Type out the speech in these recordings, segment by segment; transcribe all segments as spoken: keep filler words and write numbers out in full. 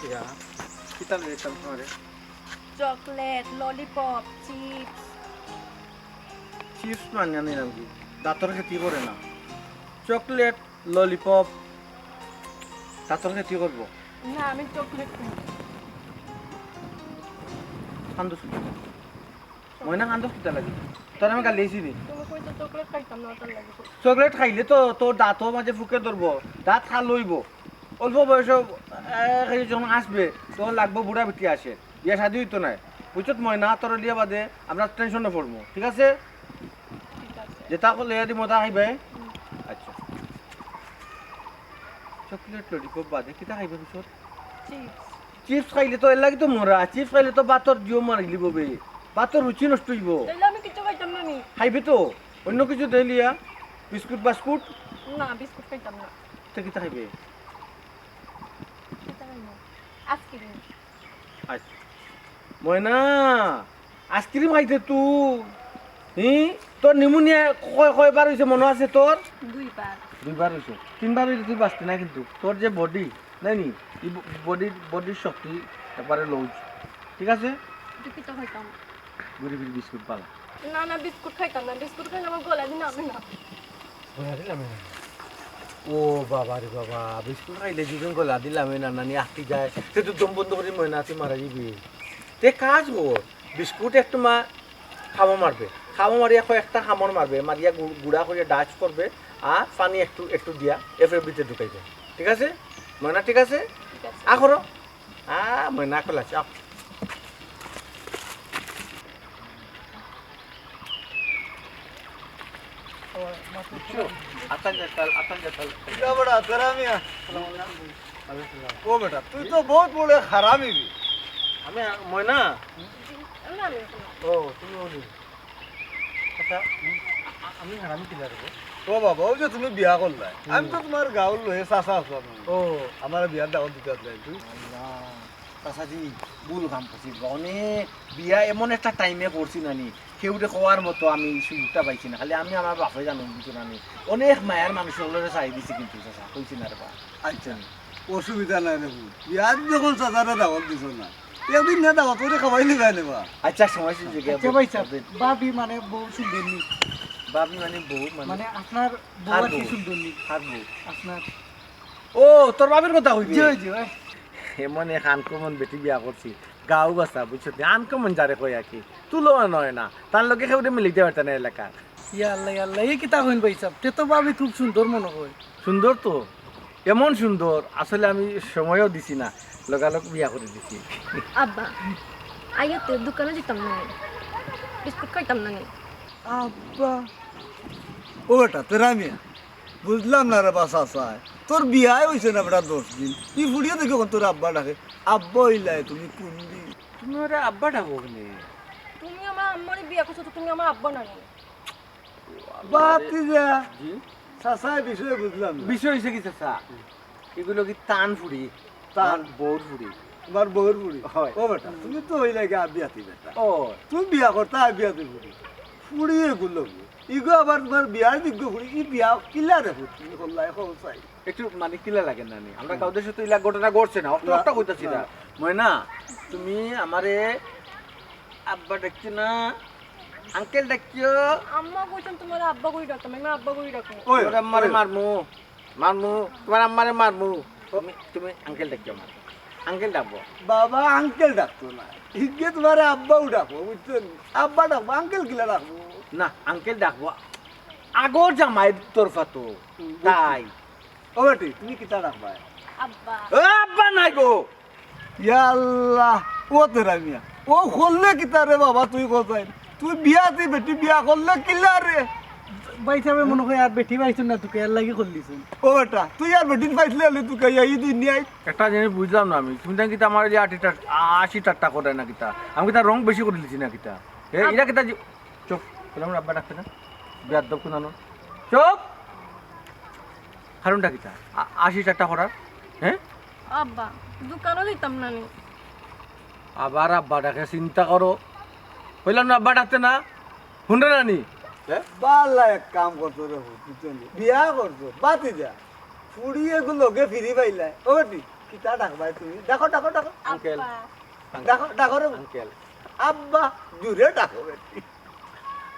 ইয়া, কিতা লইতাম তোমারে? Chocolate, lollipop, chips. চিপস মানে আনি নাম কি? দাঁতর খেতি করে না। চকলেট, ললিপপ, দাঁতর খেতি করবো। না, আমি চকলেট খাই। কান্দো শুনি। ময়না কান্দো কিতা লাগি? তোর আমি গালি দিছি নি? তুমি কইছো চকলেট খাইতাম না, ওটার লাগি। চকলেট খাইলে তো তোর দাঁতও মাঝে ফুকে ধরবো, দাঁত খাল হইবো। অল্প বয়সে, এ, খালি যখন আসবে, তখন লাগবো বুড়া বেটি আসে। বিয়া শাদি হইতো নায়। বুঝছত ময়না, তোর লিয়া বাদে আমরা টেনশনে পড়বো, ঠিক আছে? ঠিক আছে। যেটা করলে এদি মজা খাইবে। হুম। আচ্ছা। চকলেট ললিপপ বাদে কিতা খাইবে পিছত? চিপস। চিপস খাইলে তো এর লাগি তো মরা। চিপস খাইলে তো বাতর জিও মারিলিবো বে। বাতর রুচি নষ্ট হইবো। তাইলে আমি কিচ্ছু খাইতাম না নি। খাইবে তো। অন্য কিছু দিলিয়া। বিস্কুট বাস্কুট। না, বিস্কুট খাইতাম না। তে কিতা খাইবে? কিতা খাইমু? আইসক্রিম। আচ্ছা। ময়না, আইসক্রিম খাইতে তুই? হি? তোর নিউমোনিয়া কয়, কয়বার হইছে মনো আছে তোর? দুইবার। দুইবার হইছে। তিনবার হইলে তুই বাঁচতে না কিন্তু। তোর যে বডি, নাই নি? এই ব-, বডির, বডির শক্তি একবারে লুজ। ঠিক আছে? এটা কিতা খাইতাম? ঘুরি ফিরি বিস্কুট পালা। না, না, বিস্কুট খাইতাম না। বিস্কুট খাইলে আমার গলা দিন আমি না। গলা দিলাম না। ও বাবা রে বাবা, বিস্কুট খাইলে যখন গলা দিলাম না, নানি আটকি যায়, তে তো দম বন্ধ করি ময়না তুই মারা যাবি। তে কাজ কর, বিস্কুট একটু মা খামো মারবে, খামো মারিয়া কয়েকটা খামড় মারবে, মারিয়া গু-, গুড়া করিয়া ডাস্ট করবে, আর পানি একটু, একটু দিয়া এফএফবিতে ঢুকাইবে। ঠিক আছে? ময়না ঠিক আছে? ঠিক আছে। আ করো। আ, ময়না খোলা চাপ। আতান জাতাল, আতান জাতাল। ইটা বড় হাতেরা মিয়া। ও বেটা, তুই তো বহুত বড় হারামি বে। আমি আ-, ময়না? না, আমি না। ও, তুমি ওলি। আচ্ছা, উম, আ-, আ-, আমি হারামি কিলা রে? ও বাবা, ওই যে তুমি বিয়া করলা। হুম। আমি তো তোমার গাঁওর লগে চাচা আছলাম। ও। আমার বিয়ার দাওয়াত দিতে আসলে তুই। আল্লাহ। চাচাজি, ভুল কাম করছি। অনেক বিয়া এমন একটা টাইমে করছি নানি, কেউরে কওয়ার মতো আমি সুযোগটা পাইছি না। খালি আমি আমার বাপে জানো কিছু নানি। অনেক মায়ার মানুষ অকলরে চাই দিছি কিন্তু চাচা, কইছি না রে বা। আচ্ছা, অসুবিধা নাই রে বু। বিয়াত যখন চাচারে দাওয়াত দিছো না, একদিন না দাওয়াত করে খাওয়াই নিবাই নেবা। আচ্ছা, সময় সুযোগে আচ্ছা ভাই সাহেব, ভাবি মানে বউ সুন্দর নি? ভাবি মানে বউ মানে মানে আপনার বউ আর আর কি বউ। সুন্দর নি? আর বউ। আপনার ও, তোর ভাবির কথা কইবি? জি, জি, ভাই। এমন এক আনকমন বেটি বিয়া করছি, গাঁও বাসা, বুঝছত নি? আনকমন যারে কই আর কি, তুলনা নয় না, তার লগে কেউরে মিলাইতে পারতা না এলাকার। ইয়া আল্লাহ, ইয়া আল্লাহ, এ কিতা কইন ভাই সাহেব? তে তো ভাবি খুব সুন্দর মনে হয়। সুন্দর তো, এমন সুন্দর, আসলে আমি সময়ও দিছি না, লগালগ বিয়া করে দিছি। আব্বা, আইয়াতে দোকানো যাইতাম না নি, বিস্কুট খাইতাম না নি। আব্বা, ও বেটা, তেরা মিয়া, বুঝলাম না রে বা চাচায়, তোর বিয়াই হইছে না বেটা দশ দিন, ই ফুড়িয়ে দেখি অখন তোর আব্বা ডাকে। আব্বা হইলায় তুমি কোন দিন? তুমি ওরে আব্বা ডাকো কেনে? তুমি আমার আম্মারে বিয়া করছো তো তুমি আমার আব্বা না নি? বাতি যা। জি? চাচায় বিষয়ে বুঝলাম না। বিষয় হইছে কি চাচা? এগুলো কি তান ফুড়ি? তান। আমার বউর ফুড়ি। তোমার বউর ফুড়ি? হয়। ও বেটা, তুমি তো হইলায় গিয়া আবিয়াতি বেটা। ও। তুমি বিয়া করতা আবিয়াতি ফুড়ি। ফুড়ি এগুলো। ইগো আবার তোমার বিয়ার দিগ্গ ফুড়ি, ই বিয়া কিলা রে ফুড়ি? তুমি হল্লায় কও চাই। একটু মানে কিলা লাগে না নি? আমরা হুম। কাউ দেশে তো ইলা ঘটনা ঘটছে না, অত না, অত কইতাছি না। না। ময়না, তুমি আমারে আব্বা ডাকছো না, আঙ্কেল ডাকিও। আম্মা কইছেন তোমার আব্বা করি ডাকতাম, আমি আব্বা করি ডাকবো। ওই, তোর আম্মারে ওই। মারমু, মারমু, তোমার আম্মারে মারমু। তুমি, তুমি আঙ্কেল ডাকিও আমার। আঙ্কেল ডাকবো। বাবা আঙ্কেল ডাকতো না, ইগে তোমারে আব্বাও ডাকবো, বুঝছো নি? আব্বা ডাকবো, আঙ্কেল কিলা ডাকবো? না, আঙ্কেল ডাকবো। আগর জামাইর তরফা তো। হুম, বুঝছি। তাই। ও বেটি, তুমি কিতা ডাকবায়? আব্বা। ও আব্বা নাই গো। ইয়া আল্লাহ, ও তেরা মিয়া। ও করলে কিতা রে বাবা তুই কোথায়? তুই বিয়া তুই বেটি বিয়া করলে কিলা রে? ভাই সাহেব মনে হয় আর বেটি পাইছুন না তোকে, এর লাগি করলিছুন। ও বেটা, তুই আর বেটি পাইছলে হলে তুই কে এই দুনিয়ায়? একটা জিনিস বুঝলাম না আমি, তুমি জানি কিতা আমার এই আশি টা-, আশি ঠাট্টা করে না কিতা? আমি কিতা রং বেশি করে দিছি না কিতা? এ, এরা কিতা জি-, চুপ, বললাম না আব্বা ডাকতে না? বেয়াদব কোন আনো? চুপ! কারণটা কিতা? আ-, আশি ঠাট্টা করার? হ্যাঁ? আব্বা, দোকানো দিতাম না নি। আবার আব্বা ডাকে, চিন্তা করো। কইলাম না আব্বা ডাকতে না? হুনরে না নি? হ্যাঁ? বালা এক কাম করছো রে, বুঝছো নি? বিয়া করছো, বাতি যা। ফুড়ি এগুলো লগে ফিরি পাইলায়। ও বেটি, কিতা ডাকবায় তুমি? ডাকো, ডাকো, ডাকো। আঙ্কেল। আব্বা। ডাকো, ডাকো রে। আঙ্কেল। আব্বা, জুরে ডাকো বেটি।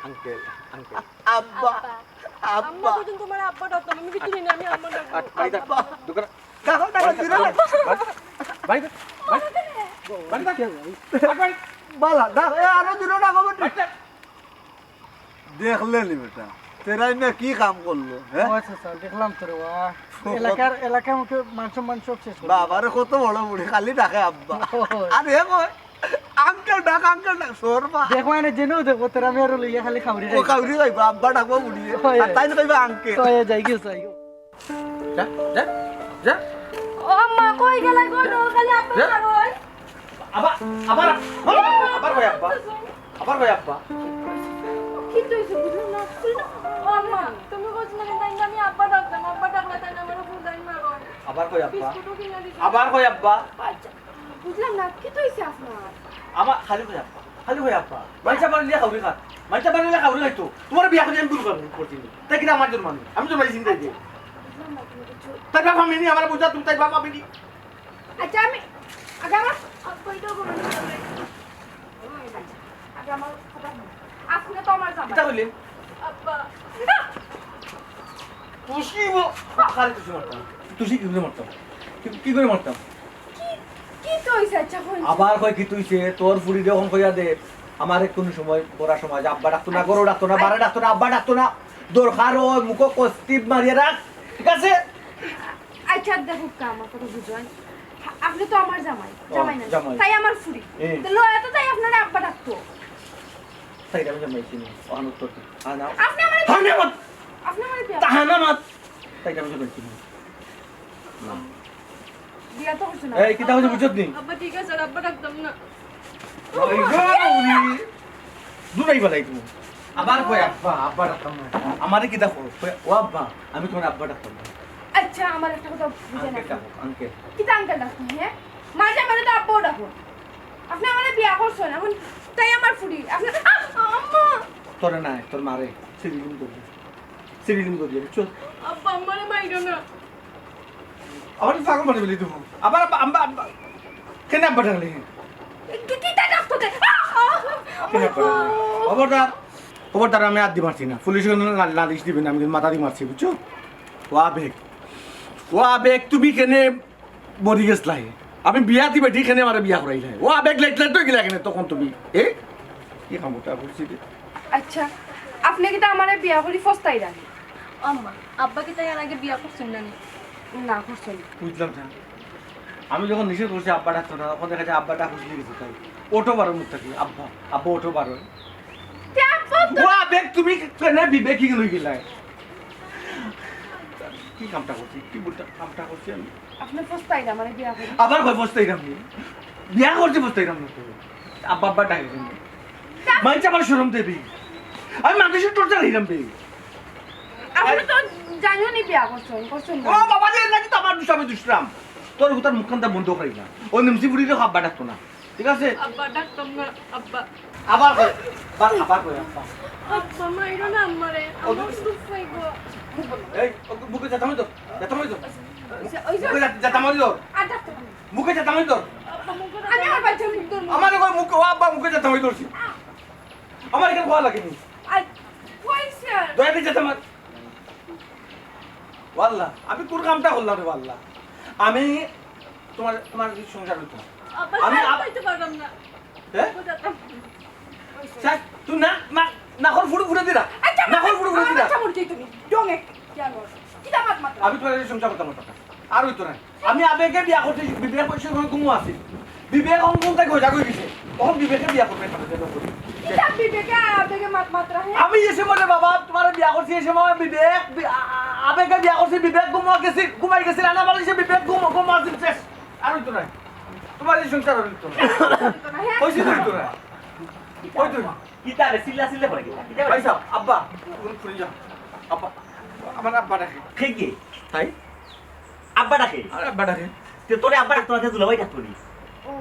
Uncle, uncle. আব্বা, আব্বা। আব্বা। আম্মা কইছেন তোমার আব্বা ডাকতাম, আমি কিছু জানি না, আমি আম্মা ডাকবো। আব্বা। দোকান ডাকো, ডাকো, জুরে ডাকো। ভাই, ভাই, ভাই, ভাই, ভাই, ভাই। বালা, ডাকো, এ, আরো জুরে ডাকো বেটি। দেখলে নি বেটা, তেরাই না কি কাম করলো, হ্যাঁ? ও আচ্ছা, আচ্ছা, দেখলাম তো রে, ওয়া। এলাকার, এলাকার মুখে মান সম্মান সব শেষ করে দিল। বাবারে কত বড় বুড়ি, খালি ডাকে আব্বা। ও। আর এ কয়, "আঙ্কেল ডাক, আঙ্কেল ডাক, সরবা।" দেখো, এনে জেনেও দেখো, তোরা আমি আরো লইয়া খালি খাউরি ও খাইবো। খাউরি খাইবো, আব্বা ডাকবো বুড়িয়ে। হয়, আর হয়। তাই না কইবা আঙ্কেল। তো এ যাই গিয়ে, যাই গিয়ে। যা, যা, যা। ও আম্মা, কই গেলাই গো? নো, খালি আব্বা যা। মারো। আবার, আবার, আবার কই আব্বা? আবার কই আব্বা? কিতা অইছে বুঝলাম না। ও আম্মা, তুমি কইছো না কেন, তাই না আমি আব্বা ডাকতাম, আব্বা ডাকলে তাই না আমার ফুল দাই মারো। আবার কই আব্বা? বিস্কুটও কিনা দিছো। আবার কই আব্বা? আচ্ছা, বুঝলাম না, কিতা অইছে আপনার? আমার খালি কই আব্বা, খালি কই আব্বা। মাইনষে বাড়িলে খাউরি খাত, মাইনষে বাড়িলে খাউরি খাইতো। তোমার বিয়া করি আমি ভুল করছি। তাই কিনা আমার জন্ম আমি, আমি জন্মাইছি তাই দিয়ে। বুঝলাম না কোনো কিছু। তাই বাপ আমি নি, আমার বুঝা তুমি তাই বাপ আমি নি। আচ্ছা, আমি আগে আমার আব্বা এটা বলুন। আগে আমার কথা শুনুন। আপনি তো আমার জামাই। কিতা কইলে? আব্বা। তুষি ব-, খালি তুষি মারতাম। তুষি কি করে মারতাম? কি, কি করে মারতাম? কি, কি তো হইছে? আচ্ছা, হইছে। আবার কয় কি তুইছে? তোর ফুড়ি যখন কইয়া দে, আমারে কোনো সময়, বড় সময়, আব্বা ডাকতো না, গরু ডাকতো না, বারে ডাকতো না, আব্বা ডাকতো না। দরকার হয় মুখো কস্তিপ মারিয়া রাখ, ঠিক আছে? আচ্ছা, দেখো, কা, আমার কথা বুঝো। আপনি তো আমার জামাই, ও, জামাই না? জামাই। তাই আমার ফুড়ি। এ। তো লয়া তো তাই আপনারে আব্বা ডাকতো। তাই আমি জামাই চিনি, অহান উত্তর দি। আ, না। আপনি আমারে হানা মাত! আপনি আমারে বিয়া তাহানা মাত! তাই আমি জামাই চিনি। না। বিয়া তো করছো না। এই, কিতা কইছে বুঝছত নি? আব্বা, ঠিক আছে, আর আব্বা ডাকতাম না। ওই গো, উনি দুটাই বালাই তুমি। আবার কই আব্বা, আব্বা ডাকতাম না। আমারে কিতা কও? কই, ও আব্বা, আমি তোমার আব্বা ডাকতাম না। আচ্ছা, আমার একটা কথা বুঝে না। আঙ্কেল ডাকো, আঙ্কেল। কিতা আঙ্কেল ডাকো, হ্যাঁ? মাঝে মাঝে তো আব্বাও ডাকো। আপনি আমারে বিয়া করছেন, এখন তাই আমার ফুড়ি। আপনি, আহ, আম্মা! তোরে নাই, তোর মারে। সিরিলিং করবি। সিরিলিং করবি, বুঝছো? আব্বা, আমারে মাইরো না। আমার তো পাগল মারি ফেলি দেবো। আবার আব্বা, আব্বা, আব্বা। কেন আব্বা ডাকলি? কি, কি, তাই ডাকতো দে? আহ, আহ, কেন আব্বা ডাকলি? খবরদার, খবরদার, আমি আর দি মারছি না। পুলিশে কিন্তু না-, নালিশ দিবে না, আমি কিন্তু মাথা দি মারছি, বুঝছো? ও আবেগ। ও আবেগ, তুমি কেনে মরি গেছলাই? আমি বিয়া দিবে, ঠিক কেনে আমারে বিয়া করাইলাই? ও আবেগ লেট লেট হয়ে গেলে কেনে তখন তুমি? এ? কি কামটা করছি রে? আচ্ছা, আপনি কিতা আমারে বিয়া করি ফস্তাই রাখি? আম্মা, আব্বা কিতা এর আগে বিয়া করছেন না নি? না, করছেন না। বুঝলাম না। আমি যখন নিষেধ করছি আব্বা ডাকতো না, তখন দেখা যায় আব্বা ডাক উঠে গেছে তাই। অটো বারো মুখ থাকি, আব্বা, আব্বা অটো বারো। তে আব্বা তো ও আবেগ, তুমি কেনে বিবেকহীন হয়ে গেলায়? কি কামটা করছি? কি বলতে কামটা করছি আমি? আপনি ফস্তাইরা মানে বিয়া করে। আবার কই ফস্তাইরাম নি? বিয়া করছি ফস্তাইরাম না তো। আব্বা আব্বা ডাকে কেনে? মাইনষে আমার শরম দেবি। আমি মানুষের টর্চার হইলাম বে। আপনি তো জানিও নি বিয়া করছেন, করছেন না। ও বাবা রে, নাকি তো আমার দুষ, আমি দুষরাম। তোর উতার মুখখানটা বন্ধ করাই না। ও নিমসি বুড়ি রে আব্বা ডাকতো না। ঠিক আছে? আব্বা ডাকতাম না, আব্বা। আবার কই, আবার, আবার কই, আব্বা। আব্বা, মাইরো না আমারে, ও আমার দুঃখ পাইবো। এই, ও মুখে যেতাম তো, যেতাম তো। ওই যে, ওই যে, মুখে যেতাম তো। আর ডাকতাম না। মুখে যেতাম তো। আব্বা, মুখে আমি আমার বাচ্চা মুখ ধরবো। আমার কই মুখে, ও আব্বা মুখে যেতাম ধরছি। আমার এখানে ভয় লাগেনি। আর কই স্যার? দয়া করে যেতাম আর। ওয়াল্লাহ, আমি কোন কামটা করলাম রে ওয়াল্লাহ? আমি তোমার, তোমার কি সংসার হইতো? আব্বা, আমি স্যার, আপ- কইতে পারলাম না। হ্যাঁ? কোথায়? স্যার, তুই না, না, নাকর ফুড়ু ফুড়ে দিরা। আচ্ছা, নাকর ফুড়ু ফুড়ে আমার দিরা। বাচ্চা মরে যাই তুমি। ডোঙে, কেন? কিতা মাত মাত? আমি তোমার এই সংসার করতাম পারতাম না। আর হইতো না। আমি আবেগে বিয়া করতে, বিবেক ওই সময় ঘুমো আছি। বিবেক অঙ্কন তাই গজা হয়ে গেছে। তখন বিবেকে বিয়া করবে। কিতা বিবেকে আবেগে মাত মাত রাখে? আমি যে সময় রে বাবা তোমার বিয়া করছি, এই সময় বিবেক, বি-, আ-, আ-, আবেগে বিয়া করছি, বিবেক ঘুমো গেছি, ঘুমাই গেছি, রান্না বাড়ি সে বিবেক ঘুমো, ঘুমো আছি, শেষ। আর হইতো না। তোমার এই সংসার হইতো না। হইছে তো হইতো না। হইতো না। কিতা রে, চিল্লা চিল্লা করে কিতা? কিতা রে? ভাই সাহেব, আব্বা, তুমি ফিরে যাও। আব্বা, আমার আব্বা ডাকে। কে কে? তাই? আব্বা ডাকে? আর আব্বা ডাকে। তে তোরে আব্বা ডাকতো না, তে দুলাভাই ডাকতো নি? ও,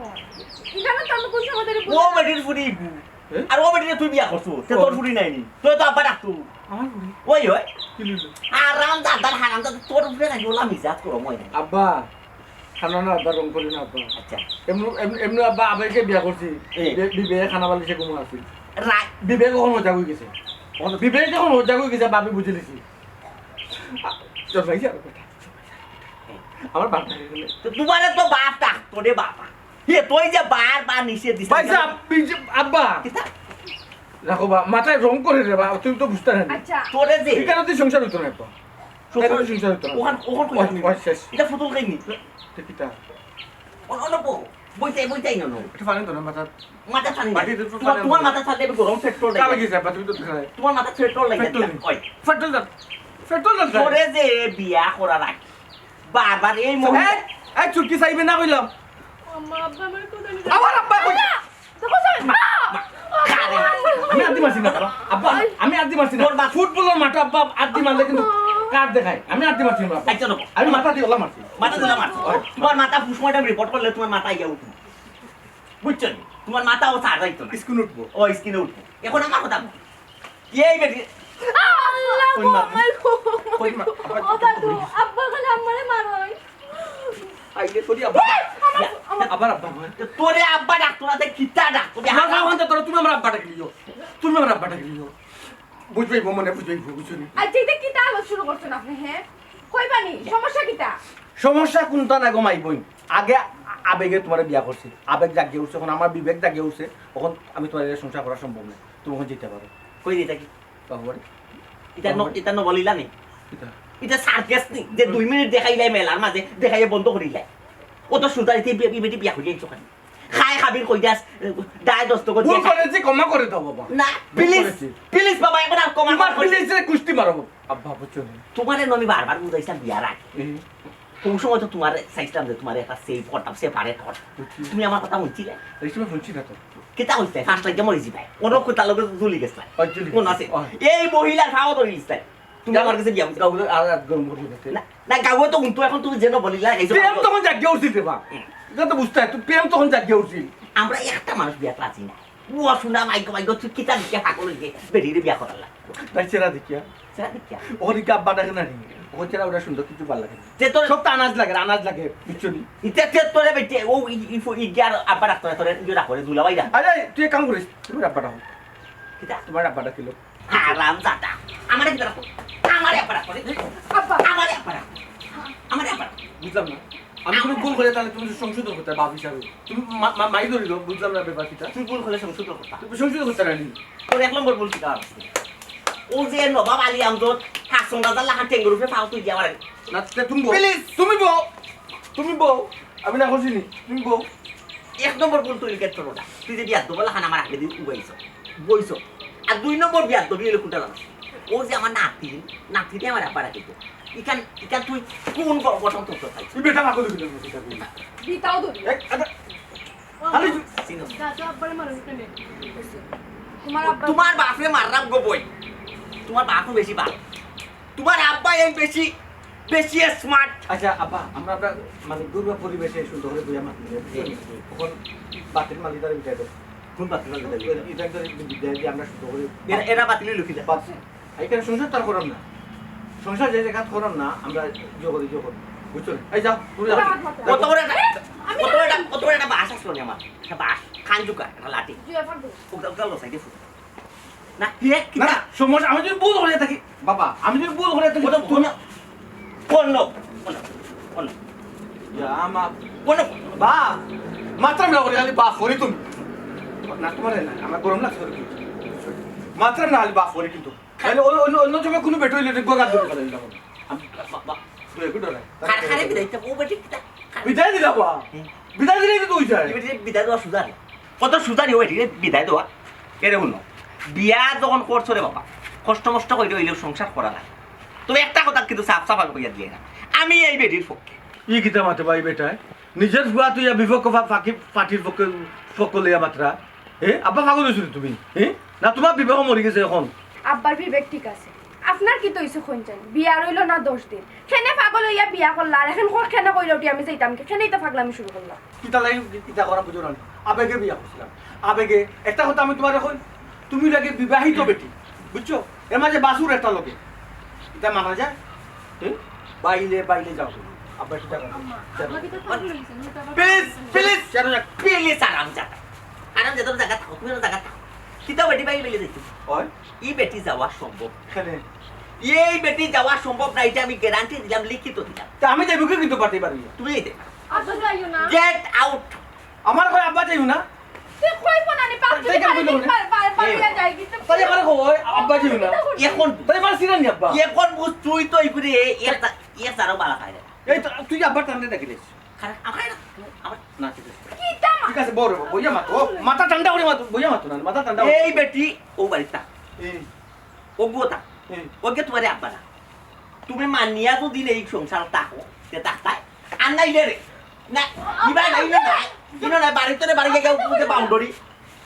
এখানে তো আমি কোন সময় ধরে ও বুঝি না। বেটির ফুড়ি। হ্যাঁ? আর ও বেটিরে তুই বিয়া করছো, তে ও। তোর ফুড়ি নাই নি? তোরে তো আব্বা ডাকতো। আমার ফুড়ি? ওই হয়। কি হইলো? আরাম দাদার হারাম দাদা, তোর উপরে নাকি ওলা মিজাজ করো, মই নাই। আব্বা, খানা না আব্বা, রং করি না আব্বা। আচ্ছা। এমনি এমনি এমনি আব্বা আবেগে বিয়া করছি। এ। বি- বিবেক খানা বালি সে ঘুমো আছে। রাই বিবেক কখন হজাগ হয়ে গেছে? বিবেক যখন হজাগ হয়ে গেছে, ভাবি বুঝে লিছি। আ, জন্মাইছে আর কথা। আমার বাপ থাকে গেলে। তো তোমারে তো বাপ ডাকতো রে বাবা। হে তুই যে বারবার নিষেধ দিস। ভাই সাহেব, বিজে- আব্বা। কিতা? রাখো বা, মাথায় রং করে রে বা, তুমি তো বুঝতে না। আচ্ছা। তোরে যে এখানে তুই সংসার হইতো না আব্বা। সংসার- এখানে তুই সংসার হইতো না। ওখান ওখান কই ওই, আপনি? ওই শেষ। এটা ফুতুল খাইনি। তো কিতা? অন অন বউ। বইতাই বইতাই নন। এটা ফানি তো না মাথা। মাথা ছানি। বাকি তো তোমার ফানি তোমার না। মাথা ছাড়লে আমি গরম পেট্রোল কালে লাগে। গেছে আব্বা, তুমি তো খাই। তোমার মাথা পেট্রোল লাগে। পেট্রোল নেই। ওই। পেট্রোল দাও। পেট্রোল দাও। তোরে যে বিয়া করার আগে বারবার এই মহিলা এই, এই চুটকি চাইবে না কইলাম। আম্মা, আব্বা আমার কথা নিয়ে আবার আব্বা কই? দেখো স্যার, মা! কারে? আমি আদি মারছি না আব্বা। আব্বা, আমি আদি মারছি না। ফুটবলের মাঠে আব্বা আদি মারলে কিন্তু কার দেখায়। আমি আদি মারছি না আব্বা। আচ্ছা, রকম। আমি মাথা দিয়ে ওলা মারছি। মাথা দিলা মারছো। তোমার মাথা পুষমার্টাম রিপোর্ট করলে তোমার মাথা ইয়া উঠবো। বুঝছো নি? তোমার মাথাও ছাড় যাইতো না। স্কুল উঠবো। ও স্কিনে উঠবো। এখন আমার কথা বল। এই বেটি। আল্লাহ গো, কই মা? আমার গো। কই মা? আব্বা ও দাদু, আব্বা গেলে আমারে মারই। আইলে করি আব্বা। আবার আব্বা কয়। তোরে আব্বা ডাকতো না, তে কিতা ডাকতো? না, না, না, তোরা তুমি আমার আব্বাটা গেলিও। তুমি আমার আব্বাটা গেলিও। বুঝবাই মনে বুঝবাই বুঝুনি। আচ্ছা, এটা কিতা আলাপ শুরু করছেন আপনি, হ্যাঁ? কইবানি, সমস্যা কিতা? সমস্যা কোনটা না গো মাই বইন? আগে আবেগে তোমার বিয়া করছি, আবেগ জাগিয়ে উঠছে, এখন আমার বিবেক জাগিয়ে উঠছে, এখন আমি তোমার লগে সংসার করা সম্ভব নয়। তুমি এখন যেতে পারো। কই দিতা কি? বাবু বাড়ি। এটা ন- এটা নবলীলা নি? কিতা? এটা সার্কাস নি? যে দুই মিনিট দেখাইলাই মেলার মাঝে, দেখাইয়া বন্ধ করিলাই। ও তো সুতারিতে বিয়া বিয়া বিয়া হইয়া আইছো খালি। খায় খাবির কই দাস, দায় দস্ত করি ভুল দিয়া- করেছি, ক্ষমা করে দাও বাবা। না, ভুল প্লিজ, করেছি। প্লিজ বাবা, এখন আর কমা তোমার করি- প্লিজে কুষ্টি মারবো। আব্বা বুঝছো না? তোমারে নমি বারবার বুঝাইছিলাম বিয়ার আগে। এই, কোন সময় তো তোমার চাইছিলাম যে তোমার একটা সেভ করতাম, সেপারেট কর। বুঝছি। তুমি আমার কথা শুনছিলে? এই সময় শুনছি না তো। কিতা হইছে? ফার্স্ট লাইকে মরি যাবে। ওর কোথার লগে ঝুলি গেছলাম। ওই ঝুলি মনে আছে? গেছে। ওই। এই মহিলার ভাও ধরে নিছলাম। তুমি আমার কাছে বিয়া বুঝছো। কাউকে আর রাত গরম করে দিতে। না, না, গাওয়ে তো উনতো এখন তুমি যেন বলিলা, এই যে প্রেম তখন জাগিয়ে উঠছিল রে বা। এটা তো বুঝতে হয়, তুই প্রেম তখন জাগিয়ে উঠছিল। আমরা একটা মানুষ বিয়াত রাজি না। ও শোনা, মাইগো, মাইগো, তুই কিতা দিকে পাগল হইছে? বেরিয়ে বিয়া করার লাগবে। তাই চেরা দেখিয়া। সেটা দেখিয়া। ওর কি আব্বা ডাকে না রে? ও চেরা ওরা সুন্দর কিছু ভালো লাগে না। যে তোর সব তো আনাজ লাগে, আনাজ লাগে, বুঝছো নি? ইতে তে তোরে বেটে, ও ই, ই, ই, গিয়ার আব্বা ডাকতো না, তোরে ইয়ে ডাকো রে, দুলাভাই ডাক। আরে তুই এক কাম করিস, তুমি আব্বাটা হো। কিতা? তোমার আব্বাটা কিলো। হারাম জাদা। আমারে কিতা ডাকো? আমারে আব্বা ডাকো রে। আব্বা। আমারে আব্বা ডাকো। আমারে আব্বা ডাকো। বুঝলাম না। আমি কোনো ভুল করে তাহলে তুমি সংশোধন করতে বাপ হিসাবে। তুমি মা- মা- মাই ধরিল, বুঝলাম না ব্যাপার কিতা। তুই ভুল করলে সংশোধন করতা। তুমি সংশোধন করতে পারি। তোর এক নম্বর ভুল কিতা? ও যে নবাব আলী আমজদ, হাসন রাজার লাখান টেঙ্গুর উপরে ফাও তুই দিয়ে আমার না, তে তুমি বউ। প্লিজ, তুমি বউ। তুমি বউ। আমি না করছি নি। তুমি বউ। এক নম্বর ভুল তুই লিখে তোর ওটা। তুই যে বিয়ার দবল লাখান আমার আগে দিয়ে উবাইছ, বইছ। আর দুই নম্বর বিয়ার দবি হইলে কোনটা জানো? ও যে আমার নাতিন, নাতিনে আমার আব্বা ডাকিত। ইখান, ইখান তুই কোন গ-, গঠন তত্ত্ব খাইছ? তুই বেটা মাকে দিবি না, তুই যাবি না। বিতাও ধরি। এক, আচ্ছা, খালি চিনো? দাদু আব্বারে মারুন কেনে? তোমার আব্বা তোমার বাপরে মাররাম গো বই। তোমার বাপও বেশি ভালো। তোমার আব্বা এই বেশি, বেশি স্মার্ট। আচ্ছা, আব্বা, আমরা, আমরা মানে ঘরোয়া পরিবেশে সুন্দর করে বইয়া মাতি নিয়ে, এখন বাতিল মালিক তারা বিদায় দেবো। কোন বাতিল মালিক তারা? এটা একটা বিদায় দিয়ে আমরা সুন্দর করে এরা, এরা বাতিল হইল কিতা? বাস, এখানে সংসার তার করাম না, সংসার যে জায়গা করাম না, আমরা ইয়ে করি, ইয়ে করি, বুঝছো না? এই যাও, তুমি যাও। কত বড় একটা, আমি কত বড় একটা, কত বড় একটা বাঁশ আসলো রে আমার। একটা বাঁশ, খানজুকা, একটা লাঠি। জুয়া ফাঁক দেবো। ওগুলা, ওগুলা লসাই দিয়ে ফুটো। না, হে, না, কিতা? না, সমস্যা, আমি যদি ভুল করে থাকি, বাবা, আমি যদি ভুল করে থাকি, কত, তুমি কত, কোন লোক? কোন লোক? কোন লোক? ইয়া, আমার কোন লোক? বাপ, মাত্রাম না করে খালি বাপ করি তুমি। না, তোমার না, আমার গরম লাগছে ওর কিন্তু। মাত্রাম না খালি বাপ করি কিন্তু। তাহলে অন্য, অন্য, অন্য সময় কোনো বেটা হইলে এটা গোড়া ধরে ফেলে দিলাম। আমি বা-, বা-, দুই একটু ডরাই। খারে, খারে বিদায় দিতে, ও বেটি কিতা? খারে। বিদায় দিলা বা? বিদায় দিলে তো তুই যায়। এ বেটি বিদায় দেওয়া সুজা নি। কত সুজা নি ও বেটি বিদায় দেওয়া? এরে হুনো, বিয়া যখন করছো রে বাবা, কষ্ট মষ্ট কইরে হইলেও সংসার করা লাগে। তবে একটা কথা কিন্তু সাফ সাফ আমি কইয়া দিয়ে না, আমি এই বেটির পক্ষে। ই কিতা মাতে ভাই বেটায়? নিজের ফুয়া তুই ইয়া বিপক্ষ ফা-, ফাঁকি, পার্টির পক্ষে, পক্ষ লইয়া মাতরা। এ, আব্বা পাগল হইছো নি তুমি? এ? না, তোমার বিবাহ মরি গেছে এখন। আব্বার বিবেক ঠিক আছে। আপনার কিতা অইছে কইন চাইন? বিয়া রইল না দশ দিন। কেনে পাগল হইয়া বিয়া করলা? আর এখন কর কেনে কইরা উঠি আমি যাইতাম কি? কেনে ইতা পাগলামি শুরু করলা? কিতা লাগি ইতা করা বুঝো না? আবেগে বিয়া করছিলাম। আবেগে, একটা কথা আমি তোমারে কই, তুমি লাগে বিবাহিত বেটি, বুঝছো? এর মাঝে বাছুর একটা লগে। ইতা মানা যায়? এ? বাইলে, বাইলে যাও। আব্বা, কিতা কর? আব্বা কিতা পাগল অইগেছে? প্লিজ, প্লিজ, জানো না, প্লিজ, আরাম জাগা। আরাম জাগা, জাগা থাকো, তুমি জাগা থাকো। কিতা বেটি ভাই মিলে দেখি। ওই? ই বেটি যাওয়া সম্ভব। কেনে? এই বেটি যাওয়া সম্ভব না, এটা আমি গ্যারান্টি দিলাম, লিখিত দিলাম। তে আমি যাইমু কি কিন্তু পারতে পারি না। তুমি এই দে। আব্বা যাইও না। Get out. আমার কই আব্বা যাইও না। তুই কই কোনানি পাপ তাই কেন কইলো না? বার, বার, বার এ। হইয়া যায় কিন্তু। তাই আমার কই আব্বা যাইও না। এখন তাই আমার সিরানি আব্বা। এখন বুঝ তুই তো এই করে এ, এ, এ তারও বালা খায় না। এই তো, তুই আব্বার টানতে ডাকি দিস। খারাপ, আমার না, আমার না, ঠিক আছে। কিতা মা-, ঠিক আছে, বড়, বইয়া মাতো। ও, মাথা ঠান্ডা করে মাতো, বইয়া মাতো না, মাথা ঠান্ডা করে। এই বেটি, ও বাড়িত। এই। ও গো তা। এই। ও গে তোমারে আব্বা না। তুমি মানিয়া যদি এই সংসার থাকো, তে থাকতায়। আর নাইলে রে। না, ইবা নাই, ইনো নাই। ইনো নাই, বাড়িতে রে, বাড়ি গিয়ে উপরে বাউন্ডারি।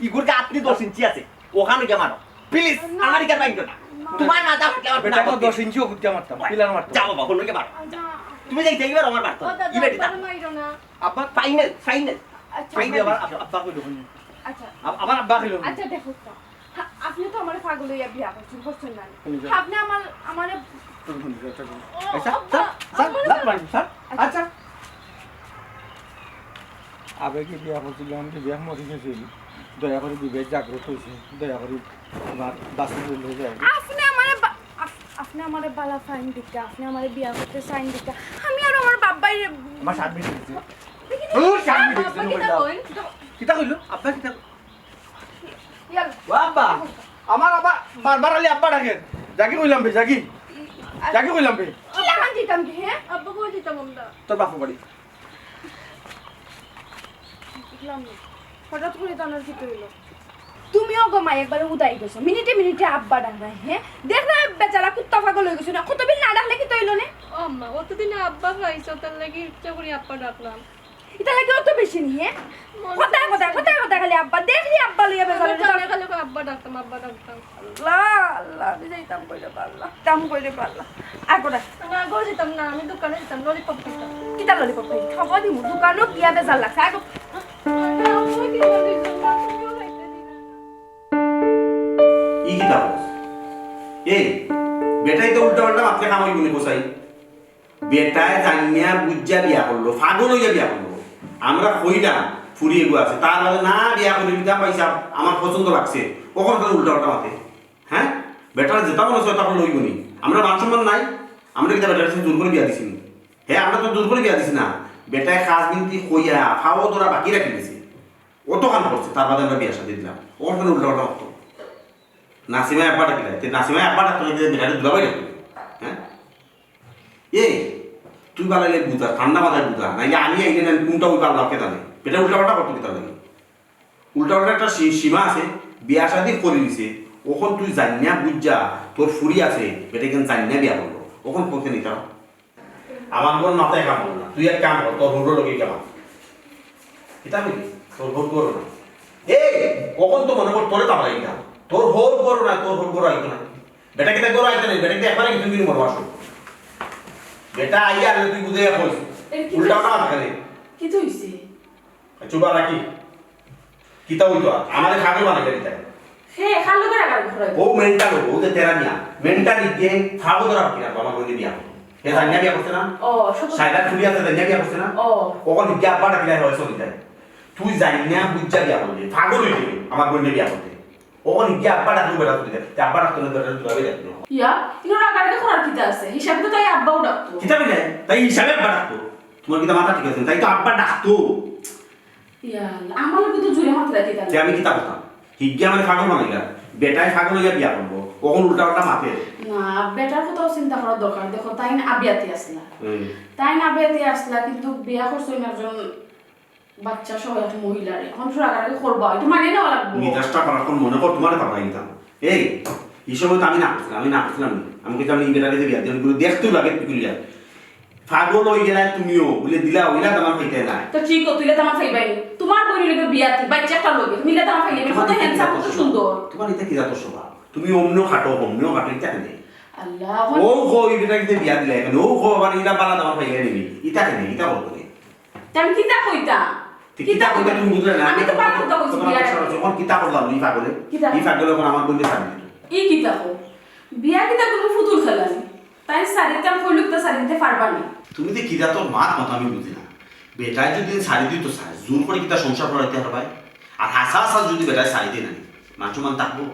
ইগুর গা আপনি দশ ইঞ্চি আছে। ওখানে গিয়ে মারো। প্লিজ, না। আমার ইকার বাইন্ডো না। না। তোমার মাথা ফাটলে আমার বেটা, না তো ফাটবে। দশ ইঞ্চিও কুত্তা মারতাম, ওই, পিলার মারতাম। যাও বাবা, অন্য গিয়ে মারো। না। তুমি যাই, যাই, এবার আমার মারতো। ও দাদা, ইবেটি না। আব্বারে মাইরো না। আব্বা, ফাইনাল, ফাইনাল। আচ্ছা। ফাইনাল। আব্বা, আব্বা কইলো, হুম। আচ্ছা। আব-, আমার আব্বা কইলো, হুম। আচ্ছা, দেখো তো। হা, আপনি তো আমার পাগল হইয়া বিয়া করছেন, করছেন না? হুম, যা। আপনি আমার, আমারে হুম, হুম, যা, যা, যা। ও, আচ্ছা, আব্বা, স্যার, স্যার, আমার লাভ মারি, স্যার। আচ্ছা। আচ্ছা। আবেগে বিয়া করছিলাম, যে বিয়া মরি গেছে। দয়া করে বিবেক জাগ্রত হইছে। দয়া করে আমার বাসি লই যায়। আপনি আমারে বা-, আপ-, আপনি আমারে বালা ফাইন দিকা, আপনি আমারে বিয়া করতে সাইন দিকা। আমি আর আমার বাবাই আমার সাত মিনিট হইছে। দেখি, ও, সাত মিনিট হইছে, আব্বা কিতা কইলা? কইন? কিতা কইলো? আব্বা কিতা কইলো? ইয়াল। ও আব্বা, আমার আব্বা বারবার খালি আব্বা ডাকে। যাগি কইলাম বে, যাগি। যাগি কইলাম বে। কি লাগান দিতাম কি, হ্যাঁ? আব্বা কই দিতাম আমরা? তোর বাপর বাড়ি। বুঝলাম না। হঠাৎ করে তানোর কিতা হইলো? তুমিও গো মা একবারে উদাই গেছো। মিনিটে মিনিটে আব্বা ডাক নাই, হ্যাঁ? দেখ না বেচারা কুত্তা পাগল হয়ে গেছে না। কত বিল না ডাকলে কিতা হইলো নে? ও আম্মা, অতদিনে আব্বা পাইছো, তার লাগি ইচ্ছা করি আব্বা ডাকলাম। ইটা লাগে অত বেশি নি, হ্যাঁ? মন কথায় কথায়, কথায় কথায় খালি আব্বা। দেখলি আব্বা লইয়া বেজার আমার হইলো। জানে খালি কয়, "আব্বা ডাকতাম, আব্বা ডাকতাম।" আল্লাহ, আল্লাহ, আমি যাইতাম কইরে পারলা। কাম কইরে পারলা। আগো ডাক। না, আগো যেতাম না, আমি দোকানো যেতাম, ললিপপ খাইতাম। কিতা ললিপপ খাই? খাওয়া দিমু, দোকানো গিয়া বেজার লাগছে। আগো। ই কিতা কস? এই, বেটায় তো উল্টা পাল্টা মাতলে কাম অইবো নি কছাই? বেটায় জানিয়া বুঝিয়া বিয়া করলো, পাগল অইয়া বিয়া করলো। আমরা কইলাম, ফুরি এগু আছে, তার বাদে না বিয়া করি দিতাম পাইছা, আমার পছন্দ লাগছে। অখন কেনে উল্টা পাল্টা মাতে? হ্যাঁ? বেটার যেতা মনে অয় অতা করলে অইবো নি? আমরার মান সম্মান নাই? আমরা কিতা বেটার কাছে জোর করি বিয়া দিছি নি? হ্যাঁ, আমরা তো জোর করি বিয়া দিছি না। বেটায় কাজ মিনতি কইয়া, পাও ধরা বাকি রাখি দিছে। অতখান করছে, তার বাদে আমরা বিয়া শাদি দিলাম। অখন কেনে উল্টা পাল্টা মাততো? নাসিমায় আব্বা ডাকিলা, তে নাসিমায় আব্বা ডাকতো না, বেটারে দুলাভাই ডাকতো। হ্যাঁ? এ, তুই বালাইলে বুঝা, ঠান্ডা মাথায় বুঝা, নাইলে আমি আইলে না, আমি কোনটা ওই পাল্লা কে জানে। বেটা উল্টা পাল্টা করতো কিতা লাগে? উল্টা পাল্টা একটা সী-, সীমা আছে, বিয়া শাদি করি দিছে, অখন তুই জানিয়া বুঝা, তোর ফুরি আছে, বেটা কেন জানিয়া বিয়া করলো, অখন কইতে নিতাম। আমার মন মাথায় কাম করে না, তুই এক কাম কর, তোর হৌরর লগে গিয়া মাত। কিতা কইলি? তোর হৌর করো না। এই, অখন তো মনে কর তোরে তামড়াই দিতাম। তোর হৌর করো না, তোর হৌর করো আইতো না। বেটা কিতা করো আইতো না, বেটা কিতা একবারে কিছু দিন মরবা আসো। বেটা আইয়া আনলে তুই বুঝে কইস। এর কি উল্টা হইছে? পাল্টা মাত খালি। কিতা হইছে? চুপ আর রাখি। কিতা হইতো আর? আমারে খাবে মানে কিতা? হে, খালো করে আগার ঘরে। ও মেন্টাল হবো, ও যে তেরা মিয়া। মেন্টাল ইগে ফাগো ধরা কিনা, আমার বইনে বিয়া করবো। হে জানিয়া বিয়া করছে না? ও, সব সাইডার ফুরি আছে জানিয়া বিয়া করছে না? ও। অখন ইগে আব্বা ডাকিলে হয় চলি যায়। তুই জানিয়া বুঝা বিয়া করলি। ফাগল হয়ে যাবে আমার বইনে বিয়া করতে। অখন ইগে আব্বা ডাকলো বেটা তুই দেখ। তে আব্বা ডাকতো না, বেটা তুই ভাবে ডাকলো। ইয়া, ইনো রাগারাগি করার কিতা আছে? হিসাবে তো তাই আব্বাও ডাকতো। কিতা বলে? তাই হিসাবে আব্বা ডাকতো। তোমার কিতা মাথা ঠিক আছে? তাই তো আব্বা ডাকতো। ইয়া আল্লাহ, আমার লগে তো জুড়ে মাত্রা দিতা যে না। আমি কিতা করতাম? হিগিয়া মানে পাগল বানাইলা। বেটায় পাগল হইয়া বিয়া করবো। অখন উল্টা পাল্টা মাতে। না, বেটার কথাও চিন্তা করার দরকার। দেখো, তাই না আবিয়াতে আসলা। হুম। তাই না আবিয়াতে আসলা, কিন্তু বিয়া করছো না একজন বাচ্চা সহ এক মহিলারে। অখন তো রাগারাগি করবা, এটা মানে নেওয়া লাগবো। মিজাজটা খারাপ কোন মনে কর, তোমারে পাঠাই দিতাম। এই, এই সময় তো আমি না করছিলাম, আমি না করছিলাম না। আমি কইতাম, "এই বেটারে যে বিয়া দিলাম, এগুলো দেখতেও লাগে পিকুলিয়া।" পাগল হয়ে গেলায় তুমিও, বলে দিলা, ওইলা দামান পাইতে না। তো ঠিক, তুইলা দামান পাইবাই নি। তোমার বইন লগে বিয়াতে, বাচ্চা একটা লগে, তুমিলা দামান পাইলে, কত হ্যান্ডসাম, কত সুন্দর। তোমার এটা কি জাত স্বভাব? তুমি অমনেও খাটো, অমনেও খাটো, এটা কেনে? আল্লাহ, ও গো, এই বেটা কিতা বিয়া দিলা এখানে? ও গো, আবার ইলা বালা দামান পাইলে নিবি। এটা কেনে? এটা বলতো নি? তে আমি কিতা কইতাম? তে কিতা কইতা তুমি বুঝলে না? আমি তো বালা কথা কইছি, তোমার বিয়া। যখন কিতা করলাম, ই পাগলে? কিতা? ই পাগলে এখন আমার বইনরে ছাড়ি দিল। ই কিতা কও? বিয়া কিতা তুমি পুতুল খেলানি? তাইন সারি দিতাম কইলে কিতা সারি দিতে পারবা নি? তুমি যে কিতা তোর মাত মতো আমি বুঝি না। বেটায় যদি সারি দিত চায়, জোর করি কিতা সংসার করাইতে পারবায়? আর হাছা হাছা যদি বেটায় সারি দেয় না, মান সম্মান থাকবো?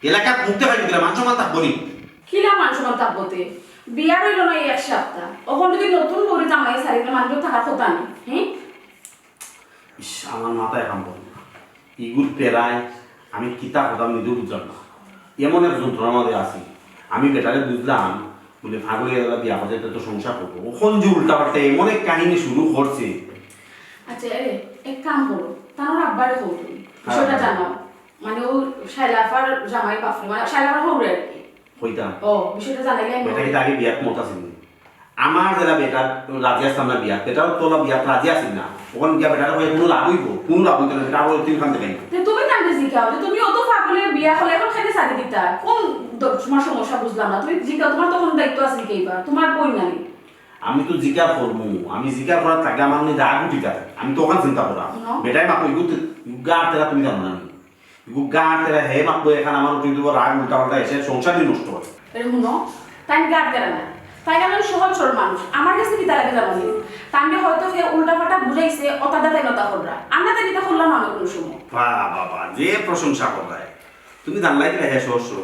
এলাকাত মুখ দেখাইতে গেলে মান সম্মান থাকবো নি? কিলা মান সম্মান থাকবো তে? বিয়া রইল না এই এক সপ্তাহ, অখন যদি নতুন বউরে জামাইয়ে সারি দিলে মানুষর থাকার কথা নি, হ্যাঁ? ইস, আমার মাথায় কাম করে না। ইগুর পেরায় আমি কিতা কথা নিজেও বুঝলাম না। এমন এক যন্ত্রণার মাঝে আছি। আমি বেটারে বুঝলাম, বলে, "পাগল অইয়া গেলা, বিয়া করতে তো সংসার করবো।" অখন যে উল্টাপাল্টা এমন এক কাহিনী শুরু করছে। আচ্ছা, এরে, এক কাম করো, তানর আব্বারে কও তুমি, বিষয়টা হ্যাঁ। জানাও। মানে, ও শাইলাফার জামাই বাপরে, মানে, শাইলাফার হউরে আর কি। কইতাম। ও, বিষয়টা জানাইলে আমি বেটা কিতা আগে বিয়াত মত আছিল নি? আমার যেলা বেটা রাজি আসলাম না বিয়াত, বেটাও তোলা বিয়াত রাজি আছিল না। অখন গিয়া বেটারে কইয়া কুনু লাভ অইবো? কুনু লাভ অইতো না, বেটা আবার তিন খান দেখাই। তে তুমি তানরে জিকাও যে তুমি অত পাগলে বিয়া করলে অখন কেনে সারি দিতা? কোন দ-, তোমার সমস্যা বুঝলাম না। তুমি জিকাও, তোমার তো কোনো দায়িত্ব আছে নি কিবা? তোমার বউ নানি? আমি তো জিকার করমু, আমি জিকার করার থাকলে আমার মনে রাগ উঠি যায়। আমি তো অখান চিন্তা করাম। হুনো। বেটায় মাত কইবো, গার তেরা তুমি জানো না নি? ইগু গার তেরা হে মাতবো, এখান আমার উঠি দিব রাগ, উল্টা পাল্টা এসে সংসারই নষ্ট হয়। এরে হুনো, তাইন গার তেরা না। তাইন একজন সহজ সরল মানুষ। আমার গেছে কিতা লাগে জানো নি? তাইনরে হয়তো হে উল্টা পাল্টা বুঝাইছে, অতা দা তাইন অতা কররা। আমরা তাইন ইতা করলাম না কোনো সময়। বাহ, বাহ, বাহ, যে প্রশংসা কররায়। তুমি জানলায় কিলা হে সহজ সরল?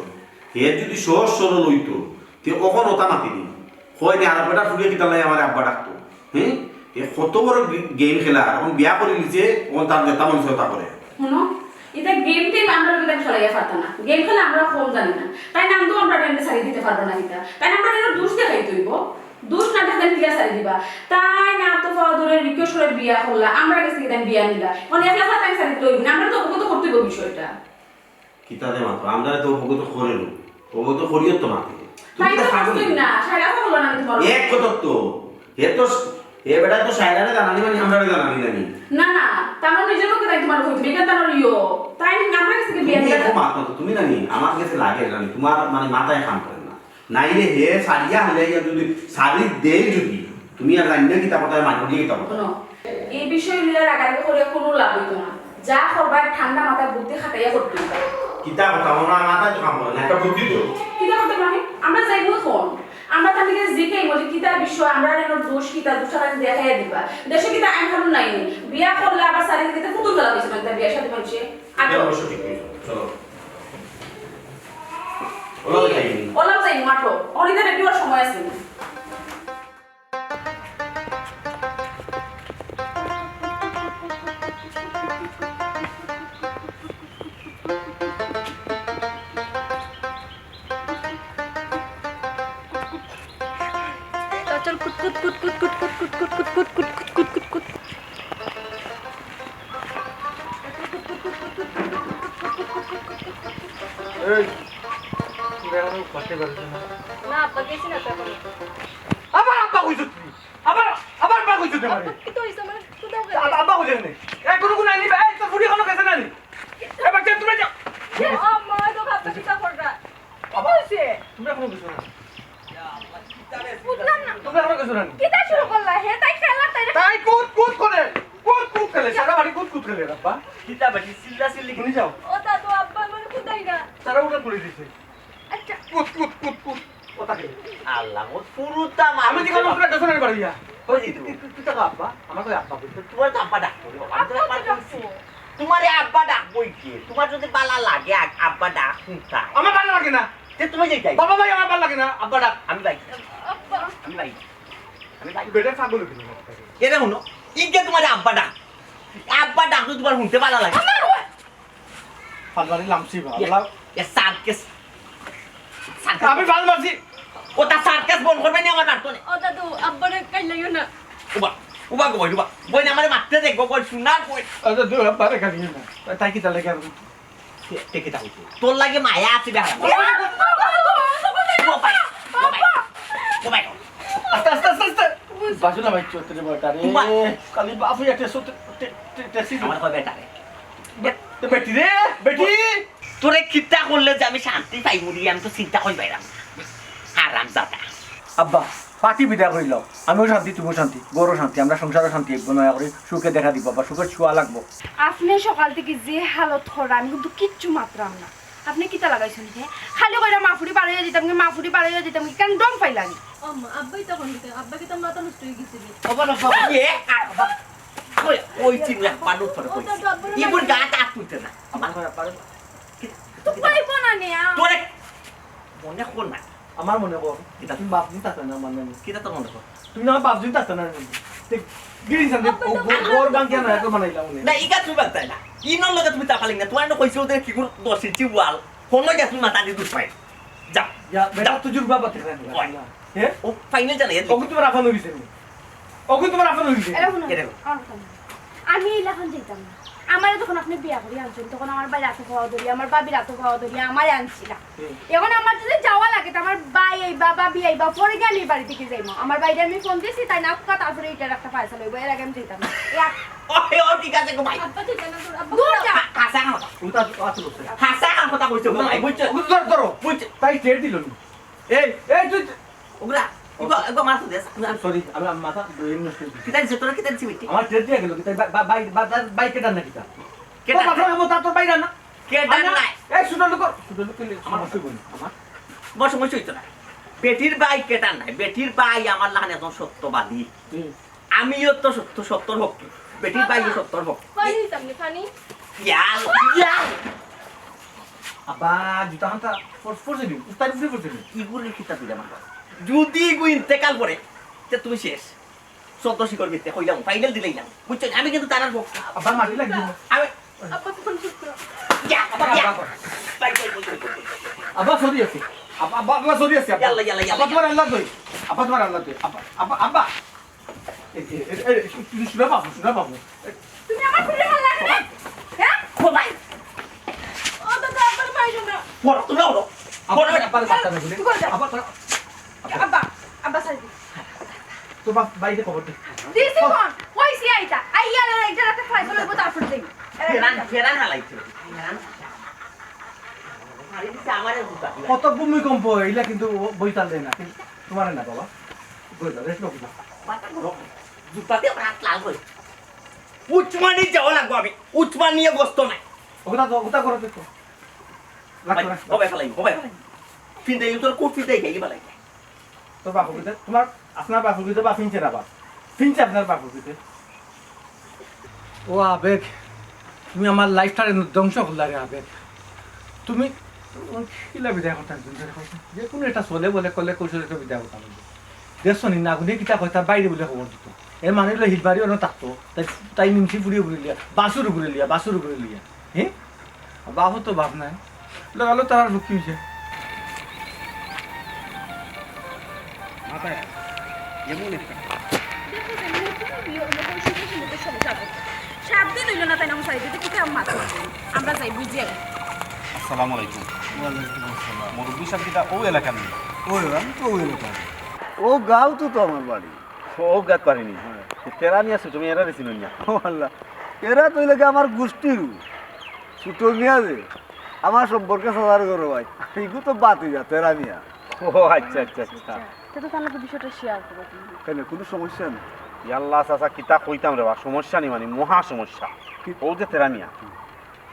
হে যদি সহজ সরল অইতো, তে অখন অতা মাতি দিন। কয় নি, আর বেটার ফুড়িয়ে কিতার লাগি আমারে আব্বা ডাকতো? হ্যাঁ? এ কত বড় গে-, গেম খেলা, অখন বিয়া করি নিছে, অখন তার নেতা মনে অয় অতা করে। হুনো, ইতা গেম টেম আমরা লগে তাইন খেলাইয়া পারতা না। গেম খেলা আমরা কম জানি না। তাইন আমরারে সারি দিতে পারবা না ইতা। তাইন আমরারে দোষ দেখাইতে অইবো। দোষ না দেখাইলে কিলা সারি দিবা? তাইন না তো পাও ধরে রিকোয়েস্ট করে বিয়া করলা, আমরার গেছ থাকি তাইন বিয়া নিলা। অখন একলা একলা তাইন সারি দিতে অইবো না, আমরারে তো অবগত করতে অইবো বিষয়টা। কিতা দে মাতো, আমরারে তো অবগত করের, অবগত করিও তো মাতে। তুমি তাইন তো তো পাগল। বুঝতই না, শায়লা তো বললো না আমি তোমার। এক কথা তো, হে তো, হে বেটা তো শায়লারে জানানি মানে আমরারে জানানি নানি। না, না, তানর নিজর মুখে তাইন তোমার কইতো, ইখান তানর ইয়ো। তাইন আমরার গেছ থাকি বিয়া তুমি নিলা। এত মাতো তো, তুমি নানি, আমার গেছে লাগে নানি, তোমার মানে মাথায় কাম করে না। নাইলে হে সারিয়া হালাইয়া যদি সারি দেয় যদি, তুমি আর জানি না কিতা কথা, মাঝে মাঝে কিতা কথা। হুনো, এই বিষয় লইয়া রাগারাগি করিয়া কুনু লাভ অইতো না। যা করবার ঠান্ডা মাথায় বুদ্ধি খাটাইয়া করতে অইবো। কিতা কথা, আমার মাথায় তো কাম করে না, একটা বুদ্ধি দেও। কিতা করতে মানে? আমরা যাইমু অখন। আমরা তার দিকে জিকাইমু যে কিতা বিষয়, আমরার এনর দোষ কিতা, দোষ তারা দেখাইয়া দিবা। দেশো কিতা আইন কানুন নাই নি? বিয়া করলে আবার সারি দিতে পুতুল খেলা অইছে না, কিতা বিয়া শাদী মানষে? আগে অবশ্য ঠিক অইছে। চলো। ওলা যাই। ওলা যাই, মাঠো। অনিতা রেডি হওয়ার সময় আছে। চল, কুট, কুট, কুট। এই, তুই এখনো করতে পারলি না? না, আব্বা গেছি না তো এখন। আবার আব্বা কইছো তুই? আবার, আবার আব্বা কইছো তুই আমারে? আব্বা, কিতা অইছে আমার? কোথাও গেছে? আব্বা, আব্বা কইছো নি? এই, কোনো কোনো আইনি ভাই, তোর ফুড়ি এখনো গেছে না নি? এ, বাচ্চা, তোমরা যাও। ও, আম্মা, তো ভাবতে কিতা কররা? বাবা, অইছে? তোমরা এখনো গেছো না? বুঝলাম না। তোমরা এখনো গেছো না নি? কিতা শুরু করলা? হে, তাই খেলা, তাই তাই কুত কুত করে, কুত কুত খেলে, সারা বাড়ি কুত কুত খেলে, আব্বা। কিতা বাড়ি, চিল্লা চিল্লি। শুনি যাও। ও দাদু, আব্বা আমার কোথায় না? তারা ওটা করে দিছে। আচ্ছা। কুত, কুত, কুত, কুত। কথা কি? আল্লাহ, মোর ফুরুতা আমি মানুষ। কি কোনো আপনার দোকানের বাড়ি যা? ওই যে তুই, তুই, তুই, তুই তো আব্বা। আমার কই আব্বা বলতে? তোমার তো আব্বা ডাকবো রে বাবা। আমি তো আব্বা আব্বা তো ডাকছি। ডাকবো। তোমার এই আব্বা ডাকবো এই যে। তোমার যদি বালা লাগে, আ-, আব্বা ডাক শুনতায়। আমার বালা লাগে না। তে তুমি যেই যাই। বাবা ভাই, আমার বালা লাগে না। আব্বা ডাক। আমি ভাই। আব্বা। আমি ভাই। আমি ভাই। বেটা পাগল হয়ে গেল। কেন হুনো? ইগে তোমার আব্বা ডাক। আব্বা ডাক তো তোমার শুনতে বালা লাগে। আমার পালবাড়ি লামছি বা, এ, আল্লাহ। এ সার্কাস। সার্কাস। আমি বাল মারছি। ওটা সার্কাস বন্ধ করবে নি আমার কার্টুনে। ও দাদু, আব্বারে কাইলাইও না। উবা, উবা গো, উবা। বইন আমারে মারতে দেখবো, বইন শোনার বইন। আচ্ছা, তুই আব্বারে কাইলাইও না। তাই কি তাহলে কেন? তে, তে কিতা কইছে? তোর লাগে মায়া আছে বে হারাম। ও ভাই, ও ভাই, ও ভাই। আস্তে, আস্তে, আস্তে, আস্তে। বাজু না ভাই, চোদ্দ রে বেটা রে। উবা। খালি বাপু একটা সত্য টে-, টে-, ট্যাক্সি আমার কয় বেটা রে। বে-, তো বেটি রে, বেটি। তোরে কিতা করলে যে আমি শান্তি পাইমু রে, আমি তো চিন্তা করি পাইরাম না। হারামজাদা। আব্বা, পার্টি বিদায় করিল। আমিও শান্তি, তুমিও শান্তি, ঘরও শান্তি, আমরা সংসারও শান্তি, একদম দয়া করি সুখে দেখা দিব, আব্বা, সুখের ছোঁয়া লাগবো। আপনি সকাল থেকে যে হালত করা, আমি কিন্তু কিচ্ছু মাতরাম না। আপনে কিতা লাগাইছইন হে? খালি কইরা মাফুরি বাড়াইয়া দিতাম কি, মাফুরি বাড়াইয়া দিতাম কি, কেন ডং পাইলানি? আম্মা, আব্বাই তখন দিতে, আব্বা কিতা মাথা নষ্ট অই গেছে রে? বাবা না, বাবা, এ, আ, বাবা, ওই, ওই চিংড়া পানির উপরে পড়ছে। ইবুর গাত আত তুলতে না। বাবা, বাবা, বাবা। তো কইবো না নে, আ। তোরে মনে কর না। আমার মনে কর, কিতা? তুমি বাপজি তাতে না মানে। কিতা তো মনে কর? তুমি আমার বাপজি তাতে না মানে। ঠিক, গিরি সামনে, ও, ও, ওর বাঙ্গিয়া না, এত বানাইলাম উনি। না, ইগা তুমি বাগতায় না। ইনর লগে তুমি তাকালিং না। তোমার না কইছো ওদের কি করে দশ ইঞ্চি ওয়াল? ফোন লগে তুমি মাথা দিয়ে দুধ পাই। যা, ইয়া, বেটা, যা। তুই জুরবা বাতে খায় না। ওই। হ্যাঁ? ও ফাইনাল জানে, এ ওকে তোমার আফান হইছে নি? ওকে তোমার আফান হইছে? এরা হুনো, এরা হুনো। আমার কথা হুনো। আমি এই লাখান যাইতাম না। আমারে যখন আপনে বিয়া করি আনছইন, তখন আমার ভাইর আতো পাও ধরিয়া, আমার ভাবির আতো পাও ধরিয়া আমারে আনছিলা। হুম। এখন আমার যদি যাওয়া লাগে, তো আমার ভাই আইবা, ভাবি আইবা, পরে গিয়া আমি বাড়ি থাকি যাইমু। আমার ভাইরে আমি ফোন দিছি, তাই না, আজকে তারপরে ইটার একটা ফয়সালা অইবো, এর আগে আমি যাইতাম না। এই আ- ওই, ও ঠিক আছে গো ভাই। আব্বা, তুই কেন তোর আব্বা হাছা কথা। উল্টা, উল্টা বলছে। হাছা কথা কইছে গো ভাই, বুঝছো? ওকে ধরো, ধরো। বুঝছো? তাই টের দিল না। এই, এই, তুই ওগুলা, ওকে, ওকে মারতে দে। সরি, আমি, আমি মাথা brain নষ্ট হয়ে গেছে। কিতা দিছে তোরা, কিতা দিছে বেটি? আমার টের দিয়া গেল, কিতা বা-, বা-, বাই-, বা-, তার বাইক কেটার না কিতা? কেটার? তোর মাথা খাবো, তার তোর বাইরা না। কেটার আরে, নাই? এই, ছোট লোক, ছোট লোক, আমার সমস্যা বলি, আমার বড় সমস্যা হইতো না। বেটির বাইক কেটার নাই, বেটির বাইক আমার লাখান একজন সত্যবাদী। হুম। আমিও তো সত্য, সত্যর পক্ষে, বেটির বাইও সত্যর পক্ষে। পানি দিতাম নি, পানি। ইয়াল, ইয়াল। আব্বা, জুতা হান্তা ফোর্স ফোর্স দিবি, উস্তাদ উপরে ফোর্স দিবি। ইগুরে কিতা দিলাম আব্বা? যদি ইগু ইন্তেকাল করে, তে তুমি শেষ। সত্য স্বীকার করতে কইলাম, ফাইনাল দিলাইলাম। বুঝছো? আমি কিন্তু তারার পক্ষে। আব্বা, মাটি লাগবে। আমি আব্বা, ফোন করতে। ইয়া, আব্বা, ইয়া। আব্বা, আব্বা। Bye, bye, bye, bye, bye. আব্বা, সরি আছে। আব্বা, আব্বা, আব্বা, সরি আছে, আব্বা। ইয়াল্লা, ইয়াল্লা, ইয়াল্লা, আব্বা, তোমার ইয়াল্লা। আল্লাহ দই। আব্বা, তোমার আল্লাহ দই। আব্বা, আব্বা, আব্বা। এই, এই, এই, এই, তুমি শুনে পাবো, শুনে পাবো। তুমি আমার ফিরে ভালো লাগে না? হ্যাঁ? ও ভাই। ও দাদা, আব্বার মাইরো না। পড়ো, তুমি পড়ো। আব্বা, পড়ো। আব্বার বাচ্চা না বলে। তুই করে যা। আব্বা, আব্বা। আব্বা, আব্বা, সাইড। তো বাপ, বাইরে খবর দে। দিছি ফোন। কইছি আইতা। আইয়া রে, এটা রাতে ফয়সালা অইবো, তারপর দেখি। ফেরান, ফেরান হালাইছে। ফেরান। আরে দিছে আমারে জুতা। কত ভূমিকম্প, ইলা কিন্তু ও বইতাল দেয় না। কিন্তু তোমারে না বাবা। বই যাও, রেস্ট নাও। মাথা গরম। জুতা দিয়ে আমার হাত লাল হয়ে। উসমানি যাওয়া লাগবো আমি। উসমানিয়ে গোস্ত নাই। ওটা তো, ওটা করো তো। রাখো, ভাই, রাখো। ও ভাই, ফালাই, ও ভাই, ফালাই। ফিন্দাই, তোর কোট ফিন্দাই খাই, ফালাই। তোর বাপ হইতে, তোমার, আপনার বাপ হইতে বা ফিনছে না বাপ। ফিনছে আপনার বাপ হইতে। ও আবেগ, তুমি আমার লাইফটারে ধ্বংস করলা রে আবেগ। তুমি, তুমি কিলা বিদায় করতাম তুমি ধরে কইছো? যে কোনো একটা চলে বলে করলে কৌশলে তো বিদায় করতাম। দেখছো নি, নাগুনে কিতা কয়, তার বাইরে বলে খবর দিত। এর মানে হলো হিলবাড়ি অন্য থাকতো, তাই, তাই নিমসি ফুড়িয়ে ঘুরে লিয়া, বাসুর ঘুরে লিয়া, বাসুর ঘুরে লিয়া। হ্যাঁ? বাপও তো বাপ নাই। লাগালো তার আর কি হইছে? মাথায় এমন একটা দেখো যে নতুন বিয়ে হইলে বউ সুখে শান্তিতে সংসার করতে। সাত দিন হইল না, তাই না, আমার সাইডে কিতা মাথা। আমরা যাই, বুঝি আমি। আসসালামু আলাইকুম। ওয়ালাইকুম আসসালাম। মুরব্বি সাহেব কিতা ও এলাকার নি? ওই, আমি তো ওই এলাকার। ও গাঁও তো, তো আমার বাড়ি। ও গাত পারিনি। হ্যাঁ। তেরা মিয়া ছোট মিয়া এরা রেসিন না। ও আল্লাহ, এরা তো লাগে আমার গোষ্ঠীর। ছোট মিয়া যে, আমার সম্পর্কে সবার ঘরে ভাই। এগু তো বাতি যা, তেরা মিয়া। ও আচ্ছা, আচ্ছা, আচ্ছা। তে তো তাহলে তো বিষয়টা শেয়ার করো তুমি। কেন, কোনো সমস্যা নেই? ইয়াল্লা চাচা, কিতা কইতাম রে বা, সমস্যা নেই মানে, মহা সমস্যা। কি? ও যে তেরা মিয়া,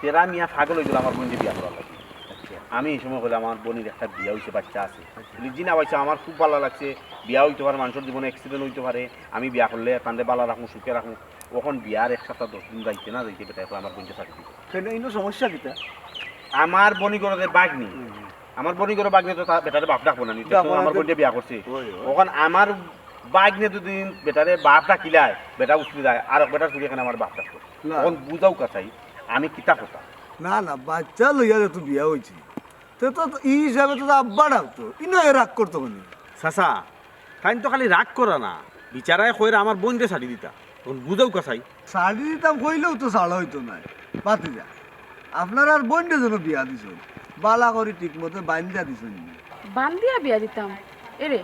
তেরা মিয়া পাগল হয়ে গেল আমার বোনকে বিয়া করার লাগি। আচ্ছা। আমি এই সময় বলে আমার বোনের একটা বিয়া হইছে, বাচ্চা আছে। আচ্ছা। বলি, "জি না ভাই সাহেব, আমার খুব ভালো লাগছে, বিয়া হইতে পারে, মানুষের জীবনে অ্যাক্সিডেন্ট হইতে পারে, আমি বিয়া করলে তানরে ভালো রাখবো, সুখে রাখবো।" ওখান বিয়ার এক সপ্তাহ দশ দিন যাইতে না যাইতে বেটায় কয় আমার বোনকে ছাড়ি দিতে। কেন, ইনো সমস্যা কিতা? আমার বনি ঘরে যে বাঘ নেই, হুম, হুম। আমার বনি ঘরে বাঘ নেই তো তা বেটারে বাপ ডাকবো না নি, তো আমার বোনকে বিয়া করছে। ওই, ওই। ওখান আমার বাঘ নিয়ে দুদিন বেটারে বাপ ডাকিলায়, বেটা উঠতে যায়, আর এক বেটার ফুড়ি এখানে আমার বাপ ডাকতো। না। তখন বুঝাও কাছাই, আমি কিতা কথা? না, না, বাচ্চা লইয়া যে তুই বিয়া হইছি, তে তো ই হিসাবে তো আব্বা ডাকতো, ইনো এ রাগ করতো কেন? চাচা, তাইন তো খালি রাগ করা না, বিচারায় কইরা আমার বোনরে ছাড়ি দিতা, তখন বুঝাও কাছাই। ছাড়ি দিতাম কইলেও তো ছাড়া হইতো নায়, বাতি যা। আপনার আর বোনরে যেন বিয়া দিছইন, বালা করি ঠিক মতো বান্ধিয়া দিছইন নি? বান্ধিয়া বিয়া দিতাম? এরে,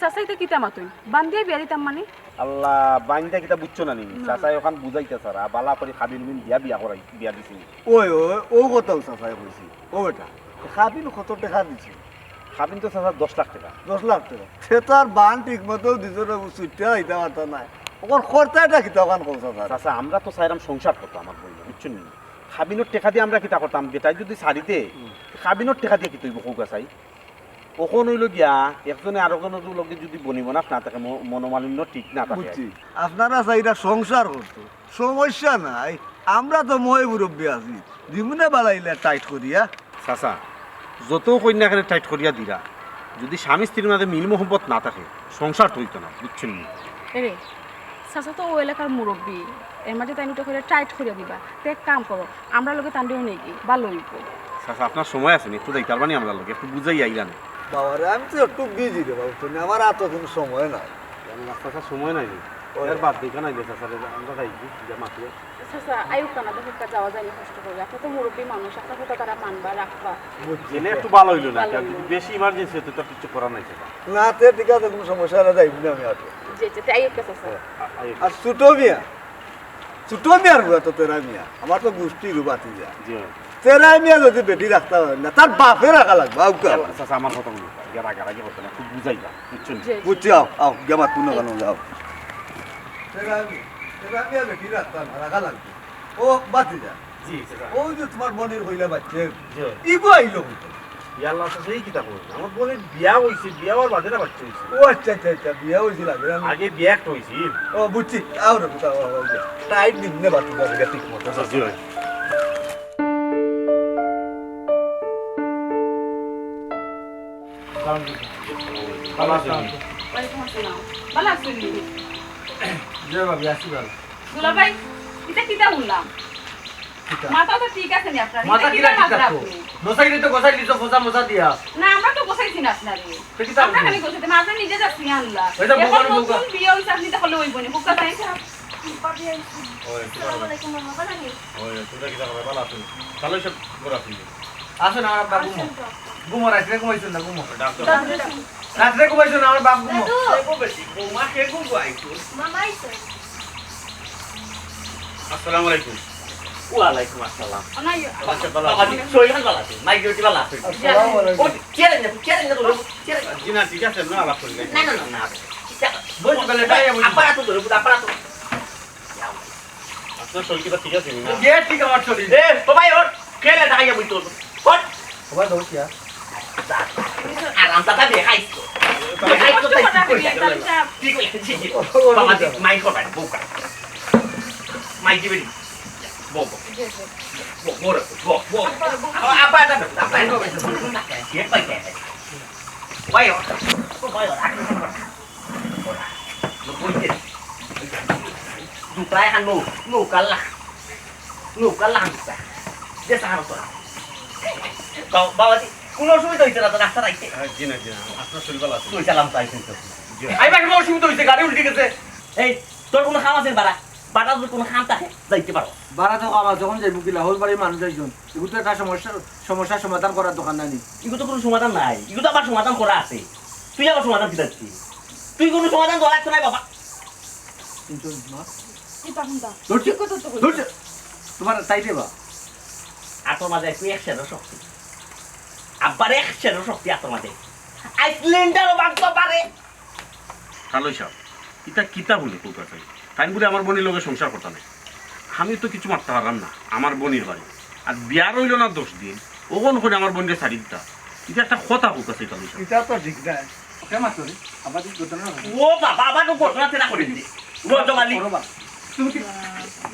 চাচাইতে কিতা মাতইন? বান্ধিয়া বিয়া দিতাম মানে? আল্লাহ, বান্ধিয়া কিতা বুঝছো না নি? না। চাচাই ওখান বুঝাইতা চাচা, বালা করি খাবিন মিন দিয়া বিয়া করাই, বিয়া দিছি। ওই, ওই, ও কথাও চাচাই কইছি। ও বেটা, খাবিন কত টেকা দিছে? খাবিন তো চাচা দশ লাখ টেকা। দশ লাখ টেকা? সে তো আর বান ঠিক মতো দিছে না, সুইটটা আইতা পারতা নায়। ওখান খরচাটা কিতা ওখান কম চাচা? চাচা, আমরা তো চাইরাম সংসার করতাম আমার বইন, বুঝছো নি? খাবিনর টেকা দিয়া আমরা কিতা করতাম? বেটায় যদি ছাড়ি দে, হুম। কাবিনর টেকা দিয়া কিতা অইবো কউক্কা চাই? অখন অইলো গিয়া, একজনে আরকজনর লগে যুদি বনিবনাত না থাকে, ম-, মনোমালিন্য ঠিক না থাকে। বুঝছি। আপনারা চাইরা সংসার করতো, সমস্যা নাই, আমরা তো ময় মুরব্বি আছি, দিমুনে বালাইলে টাইট করিয়া। চাচা, যত কইন না কেনে টাইট করিয়া দিরা, যুদি স্বামী স্ত্রীর মাঝে মিল মহব্বত না থাকে, সংসার তো অইতো না, বুঝছইন নি? এরে, চাচা তো অউ এলাকার মুরব্বি, এর মাঝে তাইন ইটা কইরা টাইট করিয়া দিবা। তে এক কাম করো, আমরার লগে তানরেও নেওগি, ভালা অইবো। চাচা, আপনার সময় আছে নি? একটু যাইতায় পারবা নি আমরার লগে, একটু বুঝাইয়া আইলাম। বাবারে, আমি তো একটু বিজি রে বাবা, তুমি আমার আতো কুনু সময় নাই। আল্লাহ, চাচা, সময় নাই নি? ওই। এর বাদ দেখা নাই রে চাচা রে, আমরা যাইগি, যা মাতিও। চাচা, আইউক্কা না, দেখউক্কা, যাওয়া যায়নি কষ্ট করি। আপনে তো মুরব্বি মানুষ, আপনার কথা তারা মানবা, রাখবা। বুঝছি। গেলে একটু ভালা অইলো না, ভালা অইলো। বেশি ইমার্জেন্সি অইতো তো কিচ্ছু করার নাই চাচা। না, তে ঠিক আছে, কুনু সমস্যা নাই, যাইমু না আমি আর। জি, জি, তে আইউক্কা চাচা। হ্যাঁ। আ-, আইউক্কা। আর ছোট মিয়া, ছোট মিয়ার পুয়া তো তেরা মিয়া, আমার তো গুষ্টির ভাতিজা। জি। তেরা মিয়া যুদি বেটি রাখতা পারে না, তার বাপে রাখা লাগবো, আউক্কা। চাচা, আমার কথা হুনো, গিয়া রাগারাগি করতা না, একটু বুঝাইবা, বুঝছো নি? জি, জি। বুঝছি, আও, আও, গিয়া মাত কুনো গানো যাও। তেরা মিয়া, তেরা মিয়া বেটি রাখতা না, রাখা লাগবো। ও, ভাতিজা। জি, চাচা। অউ যে তুমার বইনর কইলা বাইচ্চা, জি। ইগু আইলো কই থাকি? ইয়াল্লা, চাচা, ই কিতা কইন? আমার বইনর বিয়া অইছে, বিয়া অওয়ার বাদে না বাইচ্চা অইছে। ও আচ্ছা, আচ্ছা, আচ্ছা, বিয়া অইছিল আগে, আমি আগে বিয়া একটা অইছিল। ও, বুঝছি। আও রে, কোথাও, আও, আও, আও। টাইট দিন নে, বাচ্চা, বাচ্চা, ঠিক মতো। আচ্ছা, জি ভাই। ভালা আছইন নি? ওয়ালাইকুম আসসালাম। ভালা আছইন নি? জি ভাবি, আছি ভালা। দুলাভাই, ইটা কিতা হুনলাম? কিতা? মাথা তো ঠিক আছে নি আপনার? মাথা ইটা কিতা কিতা ঠিক মাতরা আছে? আপনি? নসাইলে তো গোসাই দিছো, ফোসা মোসা দিয়া। না, আমরা তো গোসাইছি না আপনারে। তো কিতা আমরা হুনলাম? খালি গোসাইতে না, আপনি নিজে যাচ্ছি, আল্লাহ। ওই তো এখন বউকার বউকা। নতুন বিয়া অইছে, আপনি তো হলে অইবো নি। হুক্কা চাই। ওই, কিতা আসসালামু আলাইকুম, মামা, ভালা আছইন? ওই, তোমরা কিতা করো? ভালা আছো? ভালো সব ঘোরা ফিরে। আসুন, আমার বাবু। আসুন তো। ঘুমো, রাত্রে ঘুমাইছইন না, ঘুমো। ডাক্তার। রাত্রে ঘুমাইছইন না, আমার বাপ ঘুমো। দাদু। এগো বেশি, ঘুমা, কে ঘুম পাইছো? মামা আইছে। আসসালামু আলাইকুম। ওয়ালাইকুম আসসালাম। অনাই। বাবা, বাবা, শরীর ভালা আছে? মাই ডিউটি ভালা আছে? আসসালামু আলাইকুম। ও, চেয়ারে নে, চেয়ারে নে, তোর, চেয়ারে নে। জি না, ঠিক আছে, না, আলাপ করি। না, না, না, না। বলছি, বলে, তাই আমি আপারা তো ধরো, আপারা তো। আপনার শরীর কিতা ঠিক আছে নি না? এ, ঠিক আমার শরীর। এ, ও ভাই, ওঠ। কে রে, দাঁড়াইয়া বইতো? ওঠ। ও ভাই, দৌড় কিয়া? আরাম দাদা দিয়ে খাইছ তো। দিয়ে খাইছ তো, তাই কি কইলা? কি কইলা? জি, জি। বাবা, দি, মাই কথা, বউকা। মাই দিবে নি? বউ, বউ। বউ, বউ রে, বউ, বউ। আবার, আবার, আবার, আবার। ভাই, ওঠ। ভাই, ওঠ। ওরা, নব্বই কে। দুটায় হানো, নৌকা লাখ। নৌকা লাখ দুটা। দে সাহায্য করা। বাবা, বাবাজি, কোনো অসুবিধা হইছে না তো রাস্তা রাখতে? হ্যাঁ, জি না, জি না। আপনার শরীর ভালো আছে? তুই চালাম তাই কিন্তু। জি। আই ভাই, কোনো অসুবিধা হইছে, গাড়ি উল্টে গেছে। এই, তোর কোনো কাম আছে বাড়া? বাড়া যদি কোনো কাম থাকে, যাইতে পারো। বাড়া তো কাম আছে, যখন যাইবো কিলা, হল বাড়ির মানুষ একজন। এগুলো তো একটা সমস্যা, সমস্যার সমাধান করার দোকান নানি। এগুলো তো কোনো সমাধান নাই, এগুলো তো আবার সমাধান করা আছে। তুই আবার সমাধান কি চাচ্ছিস? তুই কোনো সমাধান দেওয়া লাগতো না বাবা। কিন্তু মা, কি পাহুন্দা? ধরছে, কি কথা তো কইছে? ধরছে। তোমার তাই দেবা? আর তোর মাঝে একটু একশো শক্তি। আবার একশো শক্তি আর তোর মাঝে। আইসল্যান্ডারও বাঁধতে পারে। কালই সাহেব, ইতা কিতা বলে কউক্কা চাই? তাইন বলে আমার বইনর লগে সংসার করতা নায়। আমি তো কিছু মাততাম পারলাম না, আমার বইনর বাড়ি। আর বিয়ার অইলো না দশ দিন, অখন কইন আমার বইনরে ছাড়ি দিতা। ইতা একটা কথা কউক্কা চাই কালই সাহেব। ইতা তো ঠিক নায়। ওকে মাত করি, আবার এই ঘটনা ঘটে। ও বাবা, আবার তো ঘটনা তেরা করে দিছে। রজব আলী। ওরে বাবা, তুমি কি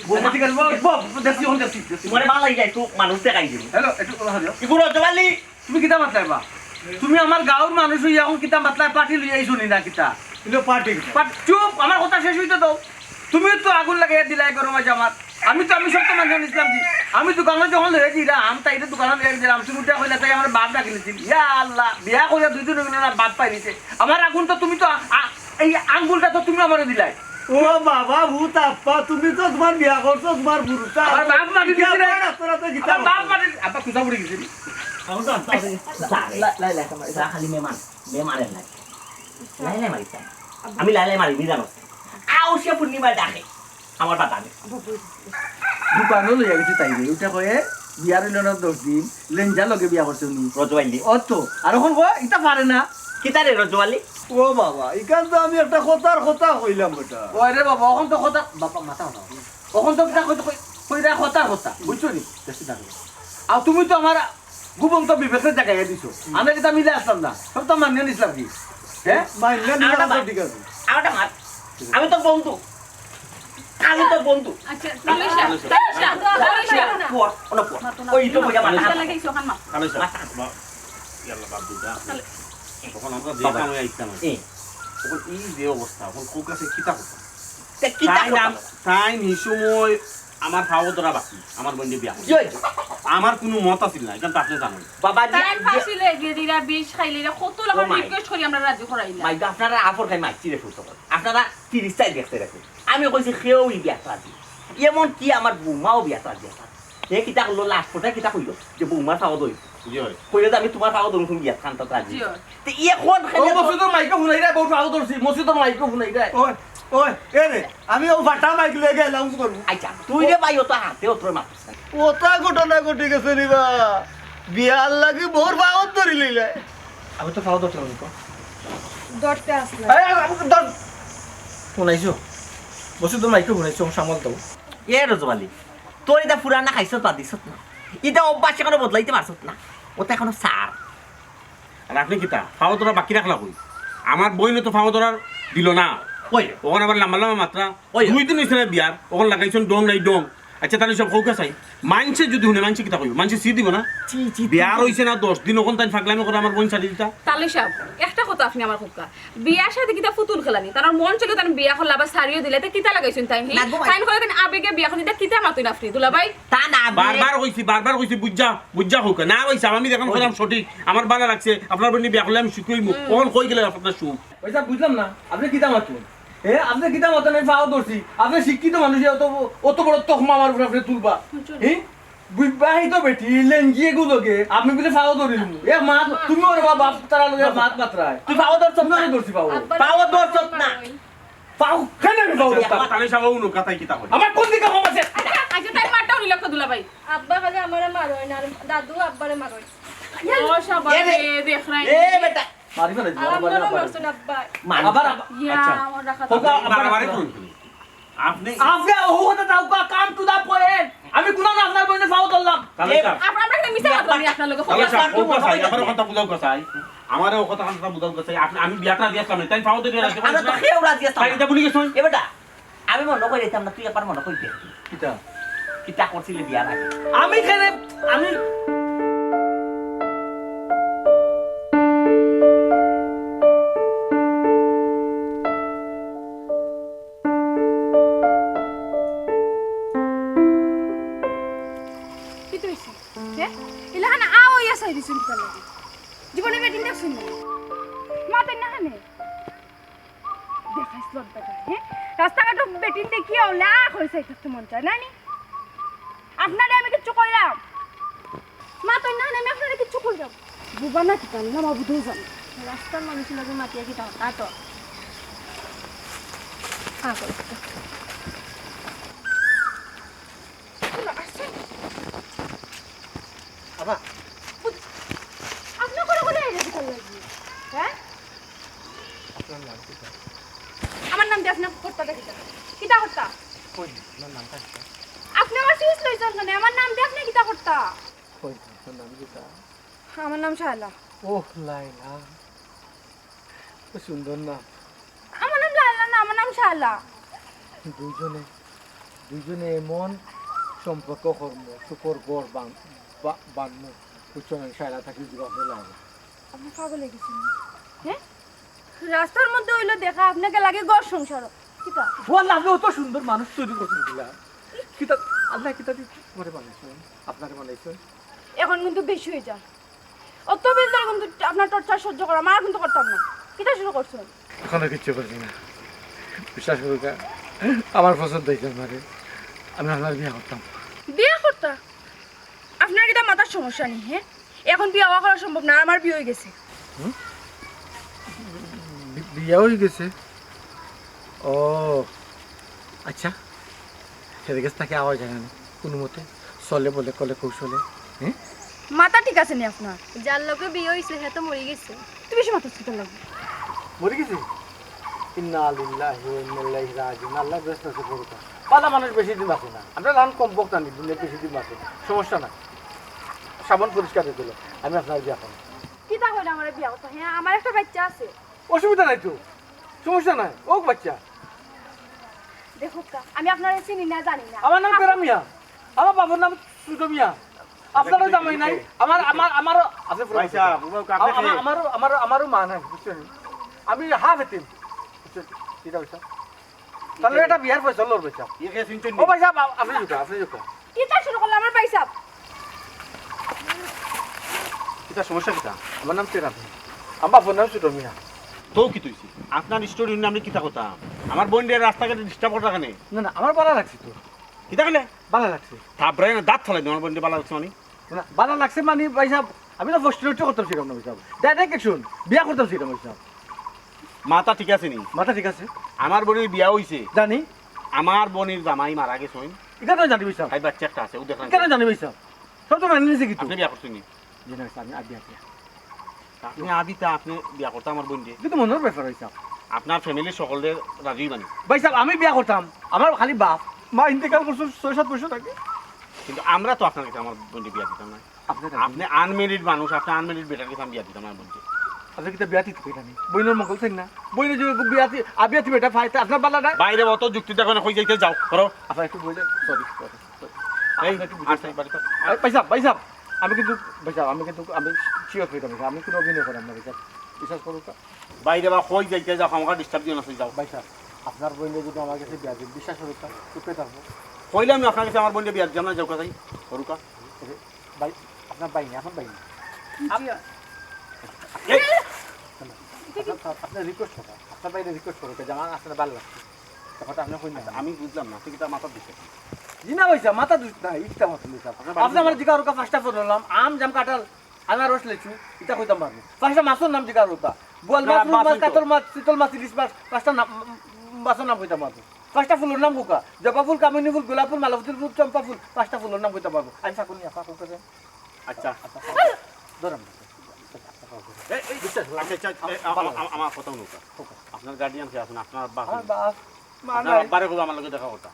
বউ মাতি গেল? বউ, বউ, দেখছি, অখন দেখছি, দেখছি। তোমারে ভালা লাগে একটু মানুষ দেখাই দিবি। হ্যালো, একটু কথা দিও। ইগু রজব আলী। তুমি কিতা মাতলায় বা? তুমি আমার গাঁওর মানুষ অইয়া অখন কিতা মাতলায়, পার্টি লইয়া আইছো নি না কিতা? ইনো পার্টি কিতা? পার্টি, চুপ, আমার কথা শেষ অইতে দাও। তুমি তো আগুন লাগাইয়া দিলায় গরম আজ আমার। আমি তো, আমি সব তো মানলাম ইসলাম দি। আমি দোকানো যখন লইয়া দিলাম, তাইরে দোকানো লইয়া দিলাম, তুমি উঠা কইলা, তাই আমার বাপ ডাকি নিছিল। ইয়া আল্লাহ, বিয়া করিয়া দুই দিন অইলো না, বাপ পাই নিছে। আমার আগুন তো তুমি তো আ-, আ-, এই আঙ্গুলটা তো তুমি আমারে দিলায়। ও বাবা, ভূত আপ্পা, তুমি তো তোমার বিয়া করছো, তোমার পুরুষ। আমার বাপ মাটি দিছে রে। রাস্তাঘাটে গিতা আমার বাপ মাটি, আব্বা খুঁজা পড়ি গেছে। এখন তো আস্তে আস্তে যা রে। লাই, লাই, লাই, যা খালি মেমান, মেমানের লাগে। লাই, লাই মারিস না। আমি লাই, লাই মারি, নি জানো? আউশে পূর্ণিমা ডাকে। আমার বাবা আমি। দোকানো লইয়া গেছে তাইরে, উঠা কয়ে বিয়ার অইলো না দশ দিন, লেঞ্জা লগে বিয়া করছে উনি। রজব আলী। অত, আর অখন কয়, ইতা পারে না। কিতা রে রজব আলী? ও বাবা, ইখান তো আমি একটা কথার কথা কইলাম বেটা। ওই রে বাবা, অখন তো কথা, বাবা মাথা না। অখন তো কথা কই, কই, কইরা কথার কথা, বুঝছো নি? বেশি দাঁড়াও। আর তুমি তো আমার গোপন তো বিবেকে জাগাইয়া দিছো। আমরা কিতা মিলে আসলাম না? সব তো মানিয়া নিছিলাম কি? হ্যাঁ? মাইনলে নিলে আমারটা আমার মাত। ঠিক আছে। আমারটা মাত। আমি তো বন্ধু। আমি তো বন্ধু। আচ্ছা, তালই সাব, তালই সাব, তালই সাব। পড়, ওনা পড়। ওই তো বইয়া মাথা। তাহলে কি সখান মা? তালই সাব। মাথা। বা-, ইয়াল্লা বাদ দিতা। তাহলে তখন আমরা যে বাবা। কামে আইতাম। এ। তখন এই যে অবস্থা, এখন কোক আছে কিতা করতাম? তে কিতা তাই করতাম? নাম, তাই নি সময় আমার ফাও ধরা বাকি, আমার বইনরে বিয়া করতে। জি, জি। আমার কুনু মত আছিল না, ইখান তো আপনে জানইন। বাবা, যে, তাই যে ফাঁসি লেগে দিরা, বিষ খাইলে, এরা কত লাখান ও মাই। Request করি আমরা রাজি করাইলা। মাই, তো আপনারা আফর খাই মারছি রে ফুটো। আপনারা তিরিশ তাই দেখতে রাখুন। আমি কইছি কেউই বিয়াত রাজি। এমন কি আমার বৌমাও বিয়াত রাজি আছে। এ কিতা করলো, লাস্ট কথা কিতা কইলো? যে বৌমার ফাও ধরি। জি অয়। কইলো যে আমি তুমার ফাও ধরুম, তুমি বিয়াত খান তো রাজি। জি অয়। তে ইয়ে কোন ও খেলে বসু তো মাইকে হুনাই রে, বউ ফাও ধরছি, মসজিদ তো মাইকে হুনাই রে। ওই, ওই, এ রে, আমি ও ফাটা মাইক লইয়া গেলাম করবো। আচ্ছা, তুই রে ভাই, ও তো হাতে ও তোর মাথা। ওটা ঘটনা ঘটি গেছে রে বা। বিয়ার লাগি বউর ফাও ধরি লইলে। আমি তো ফাও ধরতে পারি তো। ধরতে আসলে। এই, আমি তো ধর। হুনাইছো? বসু তো মাইকে হুনাইছো, সামাল দাও। এ রজব আলী, তোর ইটা পুরানা খাইছত বাদ দিছত না। ইটা অভ্যাস এখনো বদলাইতে পারছত না। ওটা এখনো সার। আর আপনে কিতা? ফাও ধরা বাকি রাখলা কই? আমার বইনে তো ফাও ধরার দিল না। কই? ওখানে আবার লাম্বা লাম্বা মাতরা। কই? দুই দিন অইছে না বিয়ার, ওখানে লাগাইছইন ডং নাই ডং। আচ্ছা, তাইলে সব কউক্কা চাই। মাইনষে যুদি হুনে, মাইনষে কিতা কইবো? মাইনষে ছি দিবো না? ছি, ছি, বিয়ার ছি। অইছে না দশ দিন, ওখান তাইন ফাগলামি করে আমার বইন ছাড়ি দিতা। তালই সাব, একটা কথা আপনে আমার কউক্কা। বিয়ার সাথে কিতা ফুতুল খেলানি? তার মন চাইলো তাইন বিয়া করলা বা ছাড়িও দিলা, তে কিতা লাগাইছইন তাইন, হি? না গো ভাই। তাইন কইলা তাইন আবেগে বিয়া করছইন, ইতা কিতা মাতইন আপনে, দুলাভাই? তা না, আবেগে বারবার কইছি, বারবার কইছি, বুঝা, বুঝা কউক্কা। না ভাই সাব, আমি যেখান কইলাম সঠিক, আমার ভালা লাগছে, আপনার বইনে বিয়া করলে আমি সুখী অইমু। হুম। অখন কই গেলে আপনার সুখ? ওই সাব, বুঝলাম না, আপনে কিতা মাতইন? এ, আপনে কিতা মাতইন? আমি ফাও ধরছি। আপনে শিক্ষিত মানুষ, অত, অত বড় তকমা আমার উপরে আপনে তুলবা। হুম, চল। হি? বিবাহিত বেটি, লেঙ্গি এগু লগে, আমি বুলে ফাও ধরিলিমু। এ মা, তুমি ওরে বাবা, তারা লগে মাত মাতরায়। তুই ফাও ধরছস না? ধরছি ফাও। আব্বা ফাও ধরছস না? ফাও, কেনে আমি ফাও ধরতাম? তাইলে সাব অউ নৌকা তাই কিতা কয়? আমার কোন দিকে কম আছে? আচ্ছা, আচ্ছা, তাই মারটা উনি লক্ষ্য দুলাভাই। আব্বা খালি আমারে মারইন, আর দাদু আব্বারে মারইন। ও সাবা এ রে, রে, দেখ নাই। এ বেটা। মারি ফেলাই দিবো, আর মারি ফেলাই দিবো। আব্বা। মার। আবার, আবার। ইয়া, আচ্ছা। আমার রাখা কউক্কা, আবার মারামারি করুন। আপনে আপনে ও কথা দাও, come to the point। আমি কুনানো আপনার বইনে ফাও ধরলাম। তাইলে এ, স্যার। আপ-, আমরা কিন্তু মিছা কথা বলি আপনার লগে। তাইলে স্যার, ও কথা, আমার কথা বুঝাও কথা। আমারে ও কথা, কথা বুঝাও কথা। আপনে, আমি বিয়াত রাজি আছলাম না। তাইন ফাও ধরি রাজি আছলাম না। তাই ইটা ভুলি গেছইন? এ বেটা, আমি মনো করি দিতাম না, তুই একবার মনো করি দে। কিতা? কিতা করছিলি বিয়ার আগে? আমি কেনে, আমি কিতা অইছে? হে? ইলাখান আও অইয়া চাই দিছইন কিতার লাগি? জীবনে বেটিন দেখছইন না? মাতইন না কেনে? দেখাইছ লজ্জা করে, হে? রাস্তাঘাটো বেটিন দেখিয়া অলা করি চাই থাকতে মন চায়, না নি? আপনারে আমি কিচ্ছু কইলাম? মাতইন না কেনে, আমি আপনারে কিচ্ছু কইলাম? বুবা না কিতা, না মা বুঝেও জানো। রাস্তার মানুষর লগে মাতিয়া কিতা কথা তো? হ্যাঁ, করো। আবা। আপনে করে করে আইলে কিতার লাগি? হ্যাঁ? আপনার নাম কিতা? আমার নাম দিয়া আপনে করতা কিতা? কিতা করতা? কই না, আপনার নামটা কিতা? আপনে আমার ফিস লইছইন কেনে? আমার নাম দিয়া আপনে কিতা করতা? কই না, আপনার নাম কিতা? আমার নাম শায়লা। ওহ, লায়লা। তো সুন্দর নাম। আমার নাম লায়লা না, আমার নাম শায়লা। দুইজনে, দুইজনে এমন সম্পর্ক করমু, সুখর ঘর বান-, বা-, বানমু, বুঝছো না? শায়লা থাকি দিব আপনি লায়লা। আপনি পাগল অই গেছেন নি? হ্যাঁ? রাস্তার মধ্যে অইলো দেখা, আপনাকে লাগে ঘর সংসার। কিতা? ও আল্লাহ, আপনি অত সুন্দর মানুষ তৈরি করছেন কিলা? কিতা, আল্লাহ কিতা দিয়ে করে বানাইছেন? আপনারে বানাইছেন? এখন কিন্তু বেশি অই যায়। অত বেশ ধরে কিন্তু আপনার টর্চার সহ্য করা, আমার কিন্তু করতাম না। কিতা শুরু করছেন? এখনো কিচ্ছু করছি না। বিশ্বাস করুক্কা, আমার পছন্দ অইছে আপনারে। আমি আপনার বিয়া করতাম। বিয়া করতা? আপনার কিতা মাথার সমস্যা নি, হ্যাঁ? এখন বিয়া অওয়া করা সম্ভব না, আমার বিয়া অই গেছে। হুম? বি-, বিয়া অই গেছে? ও, আচ্ছা। হের গেছ থাকি আওয়া যায় না, কোনো মতে, ছলে বলে, কলে কৌশলে, হ্যাঁ? মাথা ঠিক আছে নি আপনার? যার লগে বিয়া অইছে, হে তো মরি গেছে। তুমি বেশি মাথা ছুটার লাগবে। মরি গেছে? ইন্না লিল্লাহি ওয়া ইন্না ইলাইহি রাজিউন। আল্লাহ বেহেশত নসিব করুক। ভালা মানুষ বেশি দিন বাঁচে না। আমরা লান কম বক্তা নি, দুনিয়া বেশি দিন বাঁচে না। সমস্যা নাই। সাবান পরিষ্কার অই গেল। আমি আপনার বিয়া করব। কিতা কইরা আমারে বিয়া করতা? হ্যাঁ, আমার একটা বাচ্চা আছে। অসুবিধা নাই তো, সমস্যা নাই, ও বাচ্চা। দেখুক্কা, আমি আপনারে চিনি না, জানি না। আমার নাম পেরা মিয়া, আমার বাবার নাম ছোট মিয়া। আপনারও জামাই নাই, আমার, আমার, আমারও আছে। ভাই সাহেব, ও বাবু, আপনি আমার, কে? আমারও, আমারও, আমারও মা নাই, বুঝছেন? আমি হাফ এতিম, বুঝছেন? কিতা কইতা? তাহলে এটা বিয়ার পয়সা লড়বে সাহেব। ইয়ে কে শুনছেন ও নি? ভাই সাহেব, আ-, আপনি ঢুকা, আপনি ঢুকা। কিতা শুরু করলা আমার ভাই সাহেব? কিতা সমস্যা কিতা? আমার নাম টেরাম। আমার বাপর নাম ছোট মিয়া। তো কিতা অইছে? আপনার স্টোরি হুনিয়া আমি কিতা করতাম? আমার বইনরে রাস্তাঘাটে ডিস্টার্ব করতা কেনে? না, না, আমার ভালা লাগছে তো। কিতা কইলে? ভালা লাগছে। থাপড়াইয়া না দাঁত ফালাই দিমু, আমার বইনরে ভালা লাগছে মানে? না, ভালা লাগছে মানে ভাই সাহেব, আমি তো ফষ্টি নষ্টি করতাম শিখাম না ভাই সাহেব। ডাইরেক্ট অ্যাকশন, বিয়া করতাম শিখাম ভাই সাহেব। মাথা ঠিক আছে নি? মাথা ঠিক আছে। আমার বইনর বিয়া অইছে। জানি। আমার বইনর জামাই মারা গেছে। ইখানো জানি ভাই সাহেব। ভাই বাচ্চা একটা আছে, ও দেখলাম। ইখানো জানি ভাই সাহেব। সব তো মানি নিছি কিন্তু। আপনি বিয়া করছেন নি? জি না, আমি আর বিয়া করি। আপনি আবিতা, আপনি বিয়া করতা আমার বইনরে? কিন্তু মনর ব্যাপার ভাই সাহেব। আপনার ফ্যামিলির সকলরে রাজি অইবা নি? ভাই সাহেব, আমি বিয়া করতাম, আমার খালি বাপ, মা ইন্তেকাল করছে ছয় সাত বছর আগে। কিন্তু আমরা তো আপনার কাছে আমার বইনরে বিয়া দিতাম না। আপনি রাজি? আপনি আনম্যারিড মানুষ, আপনি আনম্যারিড বেটার কাছে আমি বিয়া দিতাম আমার বইনরে। আপনি কিতা বিয়া দিতে পারেন? বইনর মঙ্গল চাইন না। বইনর যদি বিয়া দি-, আ, বিয়া দিতে বেটা পায়, তা আপনার ভালা না? বাইরে অত যুক্তি দেখো না, কই যাইতে যাও, করো। আপনার একটু বইলে, সরি, সরি। এই, আপনি একটু বুঝে আসেন বাড়িতে। এই, ভাই সাহেব, ভাই সাহেব, আমি কিন্তু, ভাই সাহেব, আমি কিন্তু, আমি sure কইতাম, আমি কোনো অভিনয় করাম না, ভাই সাহেব। বিশ্বাস করুন তো। বাইরে বা কই যাইতে যাও, আমাকে ডিস্টার্ব দিও না, যাও। ভাই সাহেব, আপনার বইনরে যদি আমার কাছে বিয়া দিন, বিশ্বাস করুন তো, চুপে থাকবো। কইলাম না আপনার কাছে আমার বইনরে বিয়া দিতাম না, যাও কোথায়? করুকা। ভাই, আপনার ভাই নেই, আপনার ভাই নেই। জি। এই, আপনার, আপনার রিকোয়েস্ট করো, আপনার ভাইরে রিকোয়েস্ট করো, যে আমার আসলে ভালো লাগছে। কথাটা আপনি কই না? আচ্ছা, আমি বুঝলাম না, আপনি কিতা মাথা দিচ্ছেন? জি না ভাই সাহেব, মাথা দুষ না, ইচ্ছা মতো ভাই সাহেব। আপনার বাড়ি আপনি আমার কোথায়? জিগার ওকা পাঁচটা ফুল হলাম, আম, জাম, কাঁঠাল, আনারস, লেচু, ইটা কইতাম পারবো। পাঁচটা মাছর নাম জিগার ওকা, বোয়াল না, মাছ, রুই মাছ মাছ, হইতো। কাতল মাছ, চিতল মাছ, ইলিশ মাছ, পাঁচটা নাম, উম, মাছর নাম কইতাম পারবো। পাঁচটা ফুলর নাম কউকা, জবা ফুল, কামিনী ফুল, গোলাপ ফুল, মালতী ফুল, চম্পা ফুল, পাঁচটা ফুলর নাম কইতাম পারবো। আমি চাকর নিয়া ফাঁক কউকা। আচ্ছা। ধরেন। এই, এই, বিশ্বাস করুন। আচ্ছা, আচ্ছা, এই, আ-, আ-, আ-, আমার কথা হুনুকা। আপনার গার্ডিয়ান কে আছেন? আপনার আব্বা আছেন? আমার বাপ, মা আপনার নাই। আব্বারে কইবা আমার লগে দেখা করতা।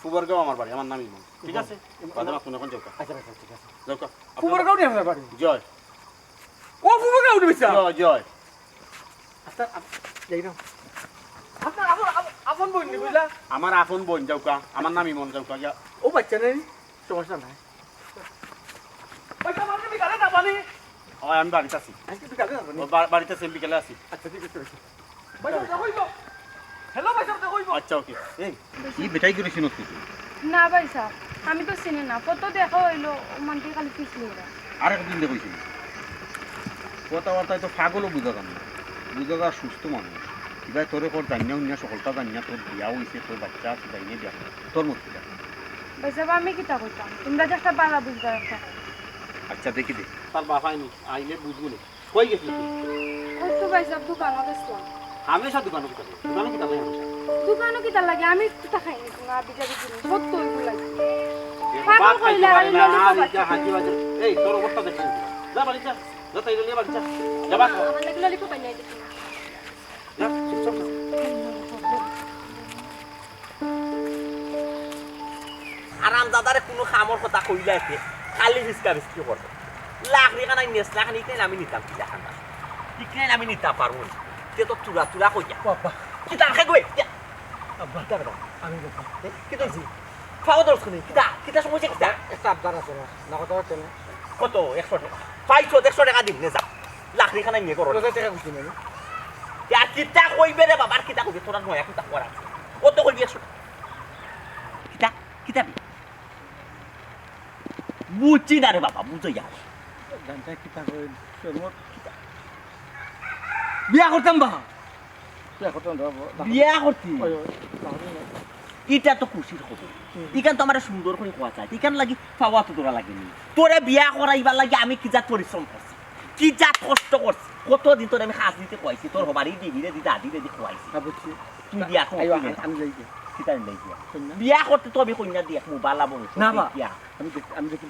ফুবরগাঁও আমার বাড়ি, আমার নাম ইমন। ঠিক আছে? ইমন। বাদে মাত হুনো, এখন যাউকা। আচ্ছা, আচ্ছা, ঠিক আছে। যাউকা। ফুবরগাঁও নি আপনার বাড়ি? জয়। ও, ফুবরগাঁও নি, বিশ্বাস? জয়, জয়। আচ্ছা, আপ-, যাই না। আপনার আপন, আপ-, আপন বইন নি, বুঝলা? আমার আপন বইন, যাউকা। আমার নাম ইমন, যাউকা, যা। ও বাচ্চা নেই, সমস্যা নাই। ভাই সাহেব, আপনি বিকালে যাবেন নি? ও, আমি বাড়িত আছি। আজকে বিকালে যাবেন নি? ও, বা-, বাড়িত আছি, আমি বিকালে আছি। আচ্ছা, ঠিক আছে, ঠিক আছে। ভাই সাহেব, দেখা অইবো। হ্যালো, ভাই সাহেব, দেখা অইবো। আচ্ছা, ওকে। এই, কি বেটাই করে চিনস তুই? না ভাই সাহেব, আমি তো চিনি না। কত দেখা অইলো, ও মানতে খালি পিছলে ওরা। আরেকদিন দেখছি। কথাবার্তায় তো পাগলও বুঝা যার না। বুঝা যার সুস্থ মানুষ। ইবায় তোরে কর জানিয়া উনিয়া সকলটা জানিয়া তোর বিয়া অইছে, তোর বাচ্চা আছে, তাই নিয়া বিয়া কর। তোর মত কিতা? ভাই সাহেব, আমি কিতা কইতাম? তোমরা যে একটা বালা বুঝবার একটা কথা। আচ্ছা, দেখি দে। তার বাপ আইনি, আইলে বুঝবো নি। কই গেছিলি তুই? ওই তো ভাই সাহেব, দোকানো গেছিলাম। হামেশা দোকানো কিতা লাগে? দোকানো কিতা লাগে হামেশা? দোকানো কিতা লাগে? আমি তো তা খাইনি, কোনো আবি যাবি জিনিস। সত্য ওইগুলো লাগে। এ, পাগল বাপ খাইতে কইলে পারে আর না, ললিপপ আর আছে। ইটা হাঁচি বাজে। এই, তোর অবস্থা দেখলি না? যা বাড়ি যা। যা, তাই লিয়া বাড়ি যা। যা, বাপ। আমার লাগি ললিপপ আনিয়া দিবি। যা, চুপচাপ যা। আরামজাদারে কুনু কামর কথা কইলাইতে খালি ফিসকা ফিসকি করে। লাকড়ি খানাই নেস না, খানি ইকনাইন আমি নিতাম, কিলা খানা? ইকনাইন আমি নিতাম পারমু না। তে তো তুরা তুরা কইয়া। ও আব্বা। কিতা রে গো? কিতা? আব্বা। কিতা রে বা? আমি দেখি। এ, কিতা অইছে? ফাও দর্শ নেই। কিতা? কিতা সমস্যা কিতা? একটা আবদার আছে না? না কথা হচ্ছে না। কত? একশো টেকা। পাইছো, একশো টেকা দিমু নে, যা। লাকড়ি খানাই নিয়া করো। রোজা টেকা খুঁজছি না আমি। আর কিতা কইবে রে বাবা, আর কিতা কইবে? তোরা নয়া কিতা করা। কত কইবি একশো টেকা? কিতা? কিতা বি? বুঝছি না রে বাবা, বুঝো যা। গানটা কিতা কই? শরমত। বিয়া করতাম বা। বিয়া করতাম বা, বা। বিয়া করতি? ওই, ওই, বা। ইটা তো খুশির খবর। হুম। ইখান তো আমারে সুন্দর করি কওয়া চায়। ইখান লাগি পাওয়া তো তোরা লাগেনি। তোরে বিয়া করাইবার লাগি আমি কি জাত পরিশ্রম করছি, কি জাত কষ্ট করছি। কতদিন তোরে আমি কাজ দিতে কইছি, তোর হবারই দিবি রে, দিদা দিবি রে, দি কইছি। হ্যাঁ, বুঝছি। তুই বিয়া করবি আইও, না। আমি, আমি যাই গিয়া। কিতা আমি যাই গিয়া? শোন না। বিয়া করতে তো আমি কইনা দিয়া, মুবালা বংশ না বা। দেখিয়া। আমি দেখি, আমি দেখি।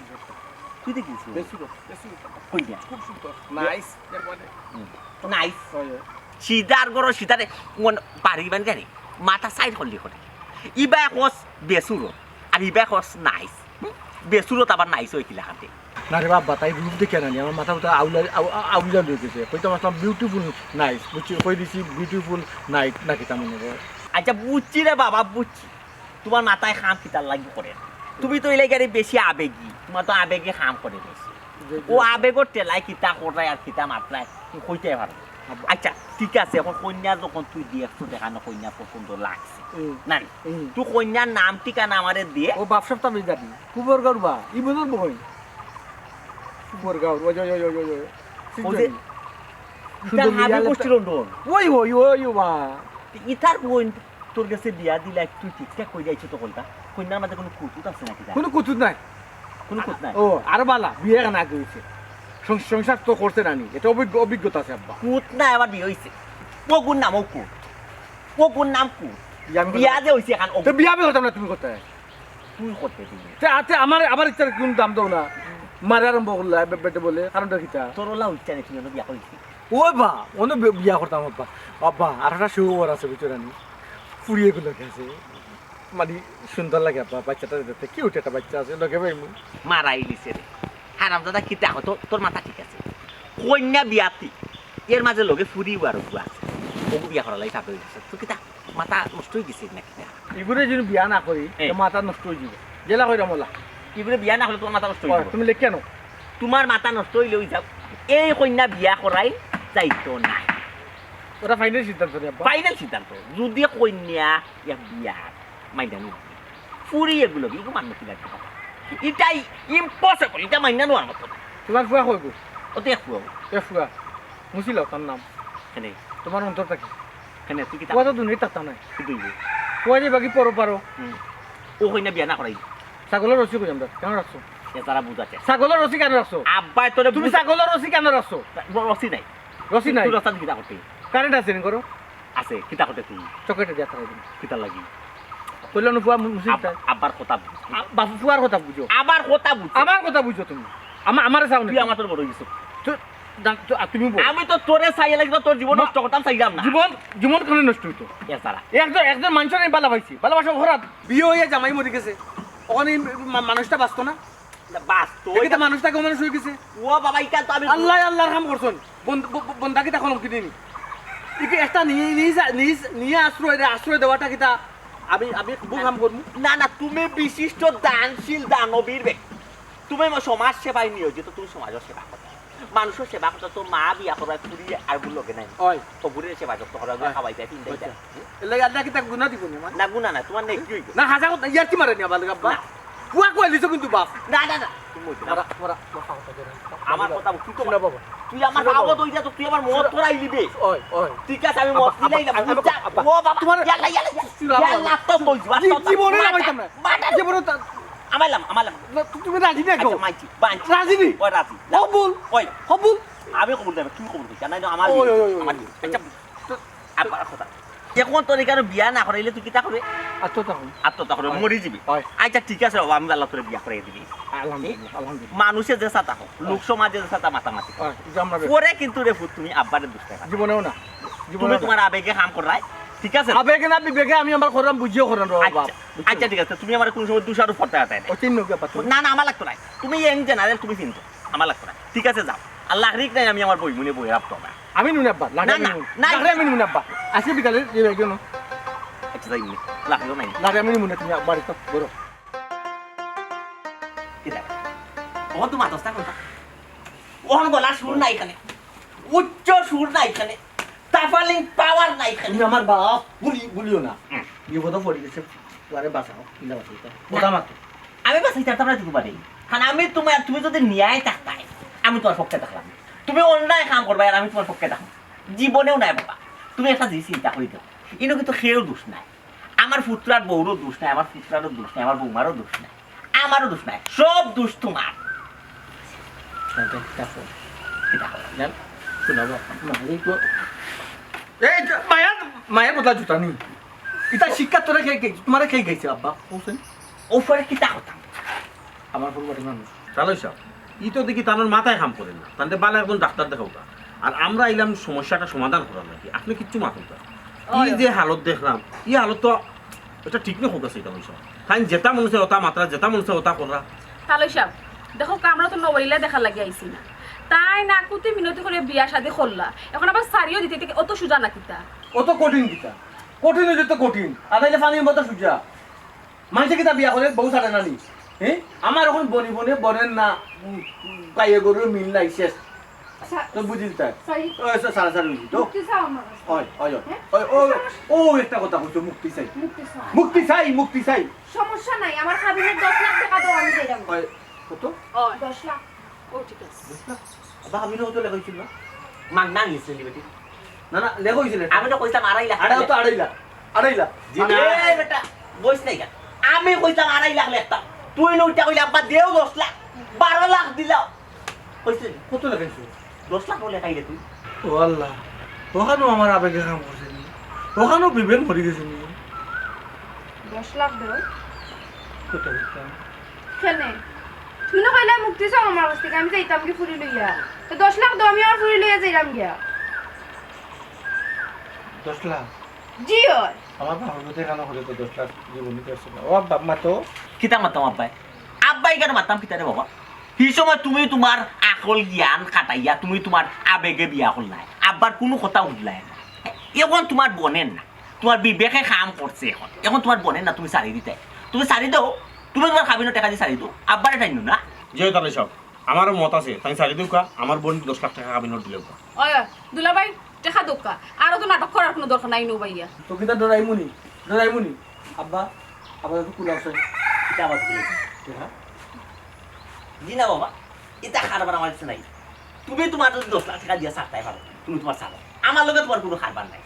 তুই দেখিস? বেশ সুন্দর, বেশ সুন্দর। কইনা। খুব সুন্দর। নাইস, একবারে। হুম। নাইস। হয়, হয়। সিদার গরো সিদারে মন বাড়ি বান জানি। মাথা সাইড করলি করে। ইবা কস বেসুরো। আর ইবা কস নাইস। হুম? বেসুরত আবার নাইস অয় কিলা খাতে। না রে বাবা, তাই রূপ দেখে না নি, আমার মাথা উঠা আউলা, আউ-, আউ-, আউলা লই গেছে। কইতাম আসলাম বিউটিফুল নাইস, বুঝছি? কই দিছি বিউটিফুল নাইট না কিতা মনে হয়? আচ্ছা, বুঝছি রে বাবা, বুঝছি। তোমার মাথায় কাম কিতার লাগি করে না। তুমি তো ইলাই গাড়ি বেশি আবেগী, তোমার তো আবেগে কাম করে বেশি। জি, জি। ও আবেগর ঠেলায় কিতা কররায় আর কিতা মাতরায়, তুমি কইতে পারো না। আব্বা। আচ্ছা, ঠিক আছে, এখন কইন্যা যখন তুই দেখছো, দেখানো কইন্যা পছন্দ লাগছে। হুম। না নি? হুম। তুই কইন্যার নাম ঠিকানা আমারে দিয়ে। ও বাপ সব তো আমি জানি। কুবরগাঁওর বা, ইমনর বইন। কুবরগাঁওর, ওই, ওই, ওই, ওই, ওই, ওই। ওই যে, চিনছো নি? ইতার সুন্দর হাবি মিয়া গোষ্ঠী লেপটা। লন্ডন। ওই, ওই, ওই, ওই, বা। ইতার বইন তোর গেছে বিয়া দিলা, তুই ঠিকঠাক কইরা আইছো তো কইলতা? কইন্যার মাঝে কোনো কুতুত আছে নাকি? কোনো কুতুত নাই। কোনো কুত নাই? ও, আরো বালা, বিয়া কেন আগে হইছে? সং-, সংসার তো করছে না নি, এটা অভিজ্ঞ-, অভিজ্ঞতা আছে আব্বা। কুত নাই, আবার বিয়া হইছে। অগুর নামও কুত। অগুর নাম কুত। বিয়া আমি বিয়া করতাম। যে হইছে এখন তো অগুর। বিয়া আমি করতাম না, তুমি করতে। তুই করতে দিবি। তে, আতে আমার, আমার ইচ্ছার কোনো দাম দাও না। মারে আরম্ভ করলা, বে-, বেটে বলে, কারণটা কিতা? তোর ওলা ইচ্ছা নেই, তুই অনো বিয়া করিস। ও বা, অনো বি-, বিয়া করতাম আব্বা। আব্বা, আর একটা সুখবর আছে, বুঝছো না নি? ফুড়ি এগুলো গেছে। মানে, সুন্দর লাগে আব্বা, বাচ্চাটা দেখতে, কিউট একটা বাচ্চা আছে, লগে পাইমু। মারাই দিছে রে। হারামজাদা কিতা কয়, তোর, তোর মাথা ঠিক আছে? কইন্যা বিয়াতি, এর মাঝে লগে ফুড়ি আর ওগু আছে। ওগু বিয়া করার লাগি সাথে হয়ে গেছে। তুই কিতা মাথা নষ্ট হয়ে গেছে নাকি? ইগুরে যদি বিয়া না করি, এ। তো মাথা নষ্ট হয়ে যাবে। জেলা কইরা মোলা। ইগুরে বিয়া না করলে তোমার মাথা নষ্ট হয়ে ওই, যাবে। তুমি লেখ কেন? তোমার মাথা নষ্ট হইলে ওই যাও। এই কইন্যা বিয়া করাই যাইতো না। ওটা ফাইনাল সিদ্ধান্ত রে আব্বা। ফাইনাল সিদ্ধান্ত। যদি কইন্যা এক বিয়া মাইনা নি, ফুড়ি এগুলো কি, এগুলো মান্য কি লাগতে পারে? এটাই ইম্পসিবল, এটা মাইনা নেওয়ার মতো না। তোমার ফুয়া কই গো? ও তো এক ফুয়া। এক ফুয়া। মুছিলাও তার নাম। কেনে? তোমার অন্তর থাকি। কেনে, তুই কি তা- ফুয়া তো দুনিয়ার তাতা নাই। কি তুই? ফুয়া যে বাকি পরো পারো। হুম। ও কইন্যা বিয়া না করাই। ছাগলের রসি কই আমরা? কেন রাখছো? এ তারা বুঝাচ্ছে। ছাগলের রসি কেন রাখছো? আব্বাই তোরে তুমি বুঝা- ছাগলের রসি কেন রাখছো? র-, রসি নাই। রসি নাই? তুই রসা দিবি না করতে। কারেন্ট আছে নি করো? আছে, কিতা করতে তুই? চকলেটে দিয়া তারা দিন। কিতা লাগি? কইলাম না ফুয়া মু-, মুসিদ আব-, তাই। আব্বার কথা বুঝ। আ-, বাপু ফুয়ার কথা বুঝো। আবার কথা বুঝ। আমার কথা বুঝো তুমি। আমা-, আমারে চাও না তুই তুমি। আমার তোর বড় হয়ে গেছো। তো, জান-, তো, আর তুমি বল। আমি তো তোরে চাইয়া লাগি তোর জীবন না। নষ্ট করতাম চাইলাম না। জীবন, জীবন কেন নষ্ট হইতো? এ তারা। একজন, একজন মানুষের আমি ভালা পাইছি। ভালোবাসা খারাপ। বিয়ে হইয়া জামাই মরি গেছে। ওখানে এই মা-, মানুষটা বাঁচতো না? না, বাঁচতো। এটা এটা মানুষটা কেমন মানুষ হয়ে গেছে? ও বাবা, এটা তো আমি আল্লাহ আল্লাহর কাম করছেন। বন্দ-, ব-, ব-, বন্দা কিতা কলম কিনে নি? ইকে একটা নিয়ে, নিয়ে যা-, নিয়ে, নিয়ে আশ্রয় দে-, আশ্রয় দেওয়াটা কিতা আমি, আমি ভুল কাম করবো? না, না, তুমি বিশিষ্ট দানশীল দানবীর ব্যক্তি। তুমি আমার সমাজ সেবায় নিয়োজিত, তুমি সমাজের সেবা করো। মানুষের সেবা করতে তো মা বিয়া করার ফুড়ি আর বুড়ো লগে নাই। ওই। তো বুড়ির সেবা যত্ন করা, ওই। খাওয়াই দেয়, পিন্দাই দেয়। আচ্ছা। এর লাগি আল্লাহ কিতা গুনা দিব নি আমার? না, গুনা না, তোমার নেকি হইব। না, হাজা কথা, ইয়ার কি মারে নি আবার আব্বা? না। ফুয়া কইলিছো কিন্তু বাপ। না, না, না, তুমি ওই না। মারা, মারা, মাথা কথা ধরে। আমার কথা বুঝ, তুই তো শোনো বাবা। তুই আমার শোনো বাবা। বাবা তো ওইটা তো তুই আমার মত শোনো। করাই দিবে। ওই, ওই। ঠিক আছে, আমি মত আব্বা, দিলাই না, আব্বা, বুঝ যা। আব্বা, ও বাবা, তোমার ইয়াল্লা, ইয়াল্লা, ইয়াল্লা। শোনো, ইয়াল্লা, বাবা। তো বলছি, বাবা, জি-, তো জীবনে মাথা, লাগাইতাম না। মাথা। জীবনে তা- আমাইলাম, আমাইলাম। না, তু-, তুমি রাজি না আচ্ছা, কেউ? মানছি, মানছি। রাজি নি? ওই রাজি। কবুল। ওই। কবুল। আমি কবুল দেবে, তুই কবুল করিস। না, না, আমার ওই, বিয়ে, ওই, ওই, আমার ওই। বিয়ে। আচ্ছা, তো আবার কথা। এখন তোর এখানে বিয়া না করাইলে তুই কিতা করবে? আত্মহত্যা করবো। আত্মহত্যা করবে, হয়। মরি যাবি। হয়। আচ্ছা, ঠিক আছে বাবা, আমি আল্লাহ তোরে বিয়া করাই দিবি। আলহামদুলিল্লাহ, আলহামদুলিল্লাহ। মানুষে যে সাথে হোক, লোক সমাজে যে সাথে মাতামাতি হোক। হয়, এই যে আমরা পরে কিন্তু রে ফুত তুমি আব্বারে দুষ দেখাবে। জীবনেও না। জীবনেও তুমি না। তোমার আবেগে কাম করাই, ঠিক আছে? আবেগে না বিবেকে আমি আমার করাম বুঝিও করাম রে বাবা। আচ্ছা, বুঝছো? আচ্ছা, ঠিক আছে, তুমি আমার কোনো সময় দুষারোপ করতে পারতে না। ও চিহ্ন কি আব্বা তুমি? না, না, আমার লাগতো নাই। তুমি ইন জেনারেল, তুমি চিনতো। আমার লাগতো না। ঠিক আছে, যাও। আল্লাহ রিক নাই, আমি আমার বই মনে বই রাখতো না। আমি নুন আব্বা, লাড়ি না, আমি না, নুন। না। লাড়ি আমি নুন আব্বা। আজকে বিকালে এই একজন। আচ্ছা, যাই নি। লাড়িও নাই। লাড়ি আমি নুন, তুমি বাড়ি তো বড়। কি দেখ? ও তো মাতস না কোনটা? ওর গলা সুর নাই এখানে। উচ্চ সুর নাই এখানে। তাফালিং পাওয়ার নাই এখানে। তুমি আমার বাপ, বলি, বলিও না। হুম। বিপদে পড়ি গেছে। আরে বাঁচাও, ইলা বাঁচাও। কথা মাতো। আমি বাঁচাইতাম না তোমারে। কারণ আমি তোমার, তুমি যদি ন্যায় থাকতায়, আমি তোমার পক্ষে থাকলাম। তুমি অন্যায় কাম করবায় আর আমি তোমার পক্ষে থাকলাম। জীবনেও নাই বাবা। তুমি একটা জিনিস চিন্তা করি দেখো। ইনো কিন্তু কেউর দোষ নাই। আমার পুত্রার বউরও দোষ নাই, আমার পুত্রারও দোষ নাই, আমার বৌমারও দোষ নাই, আমারও দোষ নাই। সব দোষ তোমার। দেখো। কিতা করো? জান, শোনো বাবা, মালিক গো। এই যে মায়ার, মায়ার কথা জুতা নি। ইতা শিক্ষা তোরা কে, কে, তোমারে কে গেছে আব্বা? হোসেন? ও পরে কিতা করতাম? আমার পরিবারের মানুষ। তাহলে সব। ই তো দেখি তানোর মাথায় কাম করে না। তানতে বালা একজন ডাক্তার দেখাও গা। আর আমরা আইলাম সমস্যাটা সমাধান করার লাগি। আপনি কিচ্ছু মাতুন না। ই ওই। যে হালত দেখলাম, ই হালত তো এটা ঠিক না হোক আছে এটা হইছে। তাই যেটা মনে হচ্ছে ওটা মাতরা, যেটা মনে হচ্ছে ওটা কররা। তালই সাব, দেখো, আমরা তো নবরিলা দেখার লাগি আইছি না। তাইন আকুতি মিনতি করি বিয়া শাদি করলা, এখন আবার ছাড়িও দিতে, ইটা অত সুজা না কিতা? অত কঠিন কিতা? কঠিন অইলে তো কঠিন, আর নাইলে পানির মতো সুজা। মানষে কিতা বিয়া করে বউ ছাড়ে না নি? হ্যাঁ, আমার এখন বনি বনে বনের না, উম, উম, গাইয়ে গরুর মিল নাই, শেষ। সা-, তো বুঝিল তাই? সরি। ওই, সা-, সারা সারি বুঝি তো? মুক্তি চাও আমার কাছে। হয়, হয়, হয়। হ্যাঁ? ওই, ও, সমস্যা ও, একটা কথা কইছো, মুক্তি চাই। মুক্তি চাও। মুক্তি চাই, মুক্তি চাই। সমস্যা নাই, আমার কাবিনের দশ লাখ টেকা দাও, আমি যাইরাম। হয়, কত? ওই। দশ লাখ। ও, ঠিক আছে। দশ লাখ? আব্বা, কাবিনও তো লেখা অইছিল না? মাগনা নিছিল নি বেটি? না, না, লেখা অইছিল। আমি তো কইছিলাম আড়াই লাখ। আড়াই তো আড়াই লাখ। আড়াই লাখ। জি না। এই বেটা, বইস নাই কেন? আমি কইছিলাম আড়াই লাখ লেখতাম। তুই না উল্টা কইলে, "আব্বা, দেও দশ লাখ।" বারো লাখ দিলাম। কইছে, কত লেখাইছো? দশ লাখ লেখাইলে তুই। ও আল্লাহ, ওখানেও আমার আবেগে কাম করছে নি? ওখানেও বিবেক মরি গেছে নি? দশ লাখ দেও। কত দিতাম? কেনে? তুমি না কইলা মুক্তি চাও আমার কাছ থেকে, আমি যাইতাম কি ফুরি লইয়া? তো দশ লাখ দাও, আমি আমার ফুরি লইয়া যাইরাম গিয়া। দশ লাখ? জি অয়। আমার বাপর কথা কেন করে তো দশ লাখ জীবনে করছে না। ও বাপ মা তো। কিতা মারতাম আব্বাই? আব্বাই কেন মারতাম কিতা রে বাবা? সেই সময় তুমি তোমার আকল জ্ঞান খাটাইয়া তুমি তোমার আবেগে বিয়া করলায়, আব্বার কোনো কথা উঠলায় না। এখন তোমার বনের না, তোমার বিবেকে কাম করছে। এখন, এখন তোমার বনের না, তুমি ছাড়ি দিতায়। তুমি ছাড়ি দাও, তুমি তোমার কাবিনর টেকা দি ছাড়ি দাও, আব্বারে টাইনো না। যে তাহলে সব আমারও মত আছে, তাই ছাড়ি দেউক্কা, আমার বইন দশ লাখ টেকা কাবিনর দিলেউক্কা। ওই, দুলাভাই, টেকা দেউক্কা। আরো তো নাটক করার কোনো দরকার নাই নু ভাইয়া। তো কিতা ডরাইমুনি? ডরাইমুনি? আব্বা, আব্বা একটু কুলাও চাই। কিতা আবার দিলে? টেকা? জি না বাবা, ইতা কারবার আমার কাছে নাই। তুমি তোমার যদি দশ লাখ টেকা দিয়া ছাড়তায় পারো, তুমি তোমার ছাড়ো। আমার লগে তোমার কোনো কারবার নাই।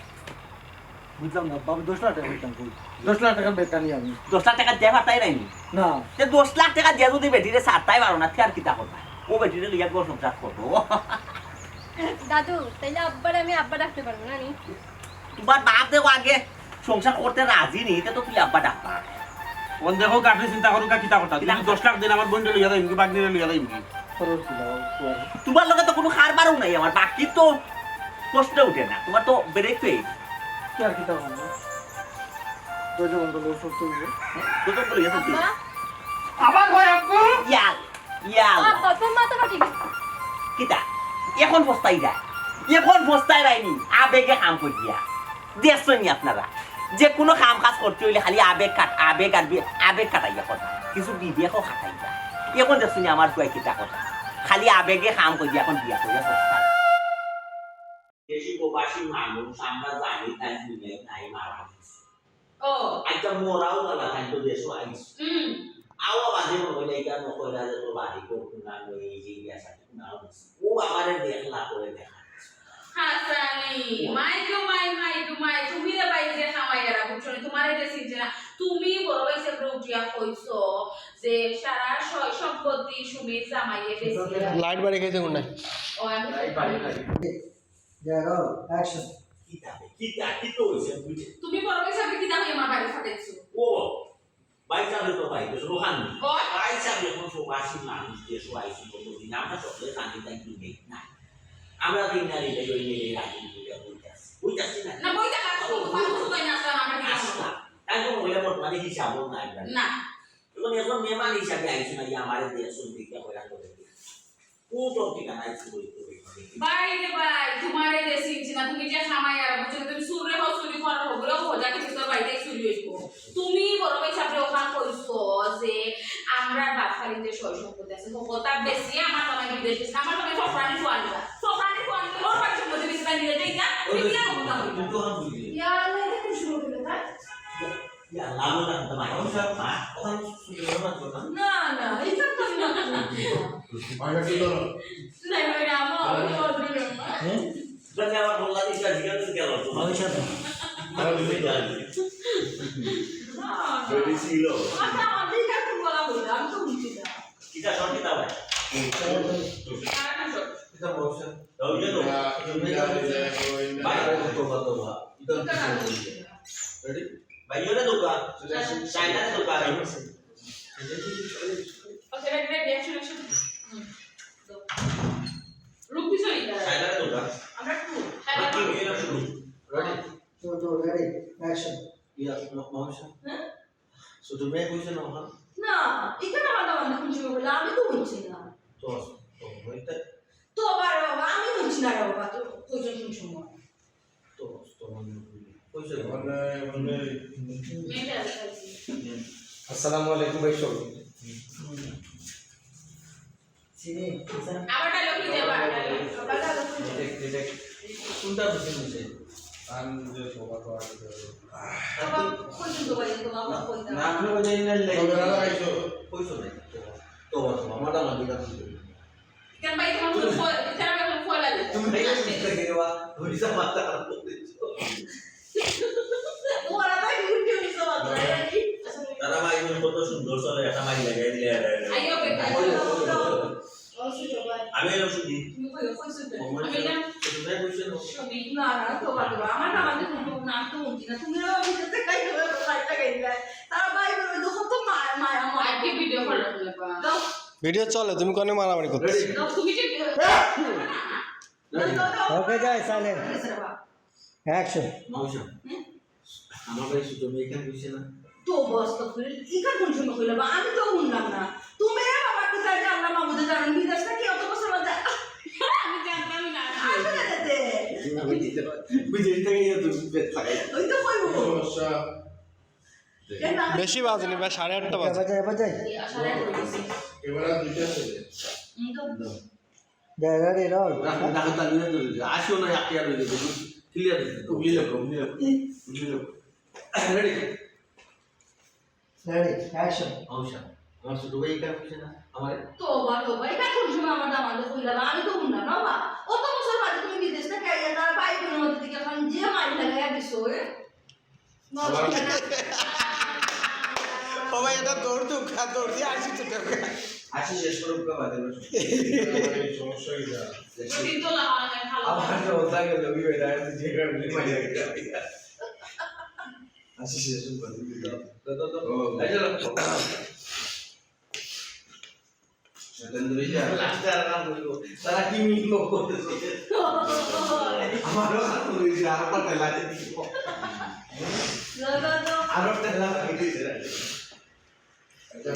বুঝলাম না, বাবা, দশ লাখ টেকা দিতাম কই? দশ লাখ টেকা বেটা নি আমি। দশ লাখ টেকা দিয়া পারতায় নায় নি? না। তে দশ লাখ টেকা দিয়া যদি বেটিরে ছাড়তায় পারো না, তে আর কিতা করবা? ও বেটিরে লইয়া ঘর সংসার করবো। দাদু, তাইলে আব্বারে আমি আব্বা ডাকতে পারবো না নি? তোমার বাপ দেখো আগে সংসার করতে রাজি নি, তে তো তুই আব্বা ডাকবা। অন দেখো, কাঠে চিন্তা করো, কা কিতা কথা? তুমি কিতা? দশ লাখ দিন আমার বইনরে লইয়া যাইমু কি, বাগনিরে লইয়া যাইমু কি? খরচ দিলাম, খরচ। তোমার লগে তো কোনো কারবারও নাই আমার, বাকি তো প্রশ্ন উঠে না, তোমার তো ব্রেক ফেল। কি আর কিতা বলবো? দরজা বন্ধ করে সব চলবে। দরজা বন্ধ করে সব চলবে। আব্বা? আবার ভাই আব্বু? ইয়াল, ইয়াল। আব্বা, তোর মা তো ফাটি গেছে। কিতা? এখন ফস্তাই যায়, এখন ফস্তাই যায়নি, আবেগে কাম করিয়া। দেখছইন নি আপনারা, যে কোনো কাম কাজ করতে অইলে খালি আবেগ খাট-, আবেগ আর বি-, আবেগ খাটাইয়া কথা, কিছু বিবেকও খাটাইয়া। এখন দেখছইন নি আমার পুয়ায় কিতা কথা, খালি আবেগে কাম করিয়া এখন বিয়া করিয়া কথা। দেশি প্রবাসী মানুষ, আমরা জানি তাই দুনিয়ায় নাই, মারা গেছে। ও। আচ্ছা, মরাও গেলা, তাই তো দেশও আইস। হুম। আওয়া বাদে মনে হয় এটা মনে হয় না যে তো বাড়ি করবো না, ওই যে বিয়া শাদী না হইছে। ও আমারে দেখলা করে দেখা। হাসানি, মাই গো মাই, মাই গো মাই, তুমি রে ভাই যে খামাইয়ারা, বুঝছো নি? তোমারে যে চিনছে না। তুমি বড় ভাই সাহেবরে উঠিয়া কইছো যে সারা সয় সম্পত্তি সুমির জামাইয়ে বেচিয়া। লাইট বাড়ি গেছে কোন নাই? ও, আমি লাইট বাড়ি নাই। Get out, action. কিতা, কিতা, কিতা হইছে বুঝে? তুমি বড় ভাই সাহেবরে কিতা হইয়া আমার বাড়ি ফাটাইছো? ও, ভাই সাহেব তো ভাই, তো ওখানে। ওই। ভাই সাহেব এখন প্রবাসী মানুষ, দেশও আইসি, কতদিন আমরা সকলে জানি, তাই কি নেই না। আমরা তো ইনারি যাই, ওই নিয়ে রাখি, বুঝে, বুঝে আসি। বুঝে আসি না? না, বই দেখা, তো পাঁচ বছর তাই না আসলাম, আমরা কি আসলাম। তাই তো মহিলা বর্তমানে হিসাবও নাই, না। এখন, এখন মেহমান হিসাবে আইসি না, যে আমার দেশ, ওই দিকে হয়ে রাখতে হবে। কোন ঠিকানা আইসি, ওই তো, ওই তো। ভাই রে ভাই, তোমারে যে চিনছি না, তুমি যে খামাইয়ারা, বুঝছো না, তুমি চুররে হও, চুরি করার হবো, রে হজা কিছু তোর বাড়িতে চুরি হইব। তুমি বড় ভাই সাহেবরে ওখান কইছো যে আমরা বাপ খালিতে সয় সম্পত্তি আছে, ও কথা বেশি, আমার বাবা বিদেশ গেছে, আমার বাবা ফকরানি ফুয়ানি, ফকরানি ফুয়ানি, ওর বাড়ি সম্পত্তি বেশি বানিয়ে দেয়, এটা, ওই তুমি আর কথা বলবে। তুমি তো ওখান বুঝলি। ইয়া, আল্লাহ, এটা কি শুরু হলো, ভাই? ইয়া, লাভ না, তো ভাই, ওখান শুরু হলো না, তো না। না, না, এটা তো না। ভাই, এটা তো না। না, ভাই, আমার, আমার, আমার, আমার। হুম? জানি আমার বললা যে এটা জিজ্ঞাসা করে গেল, তোমার সাথে। আর ওই যে জানি। বেটি ছিল। আচ্ছা, আমার ঠিক আছে, বলা বললাম, আমি তো বুঝি না। এটা সব কিতাব আছে। এটা বলছে। তাহলে তো। ইয়া, ইয়া, ইয়া, ইয়া, ইয়া। ভাই, তোবা, তোবা। এটা কি বলছে? Ready? ভাই, ইয়ে না দোকান। চলে আসি। চায়না দোকান। ওকে, ready, ready, action, action। হুম। রূপ পিছনে দাঁড়ায়। সাইডারে দোকান। আমরা টু। সাইডারে বাকি দোকান। মেয়েরা শুরু। Ready? Two, two, ready, action. ইয়া, ম-, মামুসা। হ্যাঁ? ছোট মেয়ে কইছে না ওখান? না, এখানে আমার দামান্দে কোন সময় বলে, আমি তো হুনছি না। তো, তো, ওইটা তো বাবা, বাবা, আমি হুনছি না রে বাবা, তো কইছে কোন সময়? তো, তো, কইছে না। মানে, মানে, মেয়েটা আছে। আসসালামু আলাইকুম ভাই সব। চিনি, আচ্ছা। আবার ডায়লগ দিতে আবার ডায়লগ। আবার ডায়লগ দিতে। Direct, direct. কোনটা বেশি নিছে? আমি যে সবার তো আগে যাবো। তোমার কইছেন তো ভাই, তোমার কইতা। না, আপনি ওই যে ইন্নার লেগে তবে না লাগাইছো। কইছো না। তো, তো, তো, আমার দাম আগে কাছে। কেন ভাই, তোমার তো ফয়-, কেন ভাই, তোমার ফয় লাগে? তুমি এই চিন্তা করে বা, তুমি যা মাথা খারাপ করে দিছো। ওরা ভাই, উঠে উঠে মাথা খারাপ। তারা ভাই, তুমি কত সুন্দর চলে, একটা ভাই লাগাই দিলে, আরে, আরে। আইও, বেটা। ওই, ওই, ওই, ওই। আমি এলাম শুধু। তুমি কই, কই শুনতে? ও, মানে, আমি এলাম। শুধু তাই বলছে না। শুনি, না, না, তো বাবা, আমার না, আমাদের কোনো নাম তো উঠি না। তুমি আমার ভিতরে তাই করে তো লাইটটা গেলে। তারা ভাই বলে, "দেখো তো মা, মা, আমার।" আজকে ভিডিও করার ব্যাপার। দাও। ভিডিও চলে, তুমি কোনে মারামারি করতেছ? রেডি? দাও, তুমি যে ভিডিও দাও, দাও, দাও। ওকে, যাই, সাইলেন্ট। ঠিক আছে, বাবা। অ্যাকশন। মাউসা, হুম? আমার ভাই ছোট মেয়ে এখানে বসে না। তো বস তো করে, ইখান কোন সময় কইলা বা? আমি তো হুনলাম না। তুমি এ বাবা কোথায় জানলা, মামুদে জানেন, বিদেশ নাকি অত বছর বাদে? আমি জানতাম না। আসলে রে দে। আমি দিতে পারি। বিদেশ থেকে ইয়ে তো বেশ থাকে। ওই তো কইবো। সমস্যা। কেন না? বেশি বাজেনি বা, সাড়ে আটটা বাজে। বাজাই, বাজাই। এই আশা রাখি কইছি। ক্যামেরা দুইটা আছে। হুম, তো। দাও। যা, যা রে, রোল। রাখো, রাখো, তাহলে নিয়ে চলে যাও। আসিও না, আটকে আর রয়ে গেছে। ক্লিয়ার হয়ে গেছে। উগলি লেখো, উগলি লেখো, উগলি লেখো। রেডি? Ready, action. অবশ্যই। আমার ছোট ভাই এখানে বসে না, আমার তোবা, তোবা, এটা কোন সময় আমার দামান্দে কইলা বা? আমি তো হুনলাম না, বাবা। অত বছর বাদে তুমি বিদেশ থেকে আইয়া তার ভাই বোনের মধ্যে থেকে এখন যে মাইর লাগাইয়া দিছো, এ? ও ভাই, এটা দৌড় তো, দৌড় দিয়ে আসি তো দরকার। আসি শেষ করে উঠতে পারে না। এই সমস্যা কি না? ওই দিন তো লাগানো হয়, ভালো। আমার তো ওটা গেল, ওই বেটা, আমি যে কারণে মারি লাগে। আসি শেষ করে উঠতে পারে। তো, তো, তো। ও। এই চলো। শয়তান ধরে যা। লাস্টে আর না বলবো। তারা কি মিলবো করতেছে? আমারও আর বলেছে, আর একটা ঠেলা দিয়ে দিব। আরো ঠেলা দিয়ে দিছে।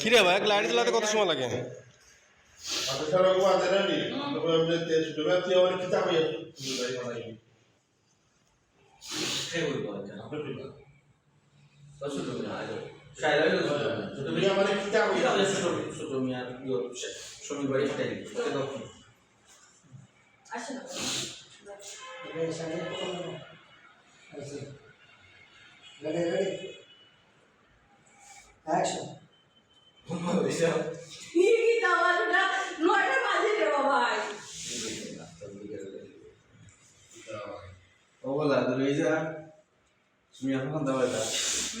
কিরে ভাই, এক লাইট জ্বালাতে কত সময় লাগে? আচ্ছা, সারা গোয়া দেন নি। তবে আপনি তেজ ডুবে দিয়ে আমার কিতাব হয়ে যাবে। সেই বই পাওয়া যায় না। ও ছোট মিয়া, আয়। শায়লা হইলো ছোট মিয়া। ছোট মিয়া মানে কিতা হইলো? কিতা হইলো ছোট মিয়া? ছোট মিয়া, ইয়ো, শনিবারই ফাটাই দিবি। ওকে, দাও। আসো না। Ready, ready. অ্যাকশন। ই কিতা বলো না? নয়টা বাজে রে বাবা। ও বলা, তো রয়ে যা। তুমি এখন দাও এটা।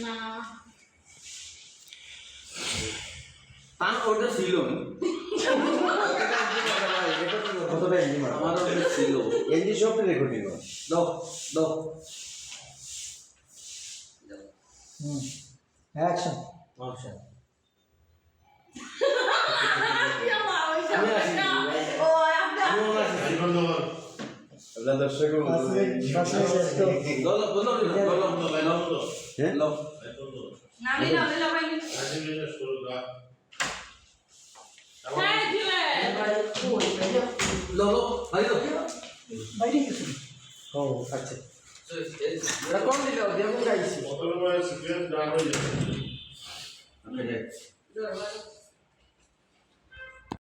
না। তান ওটা ছিল। কতটা এমনি মারো? আমার ওটা ছিল। এমনি সব রেকর্ডিং হয়। দাও, দাও। হুম। অ্যাকশন। অ্যাকশন। ইয়া মা, ওই আমি আসি, ভাই। ও, আমরা আমি ওনার আসি। এখন তো আপনার দর্শক বন্ধু, পাঁচ মিনিট, পাঁচ মিনিট শেষ করো। লো, লো, লো, লো, লো, লো, লো, লো। হ্যাঁ? লো। না, আমি না, আমি না, ভাই। হ্যাঁ, দিলে। লো, লো, ভাই, লো। বাইরে গেছে। ও, আচ্ছা। এটা কোন দিলে? দেখুন, গাইছি। ওকে, next।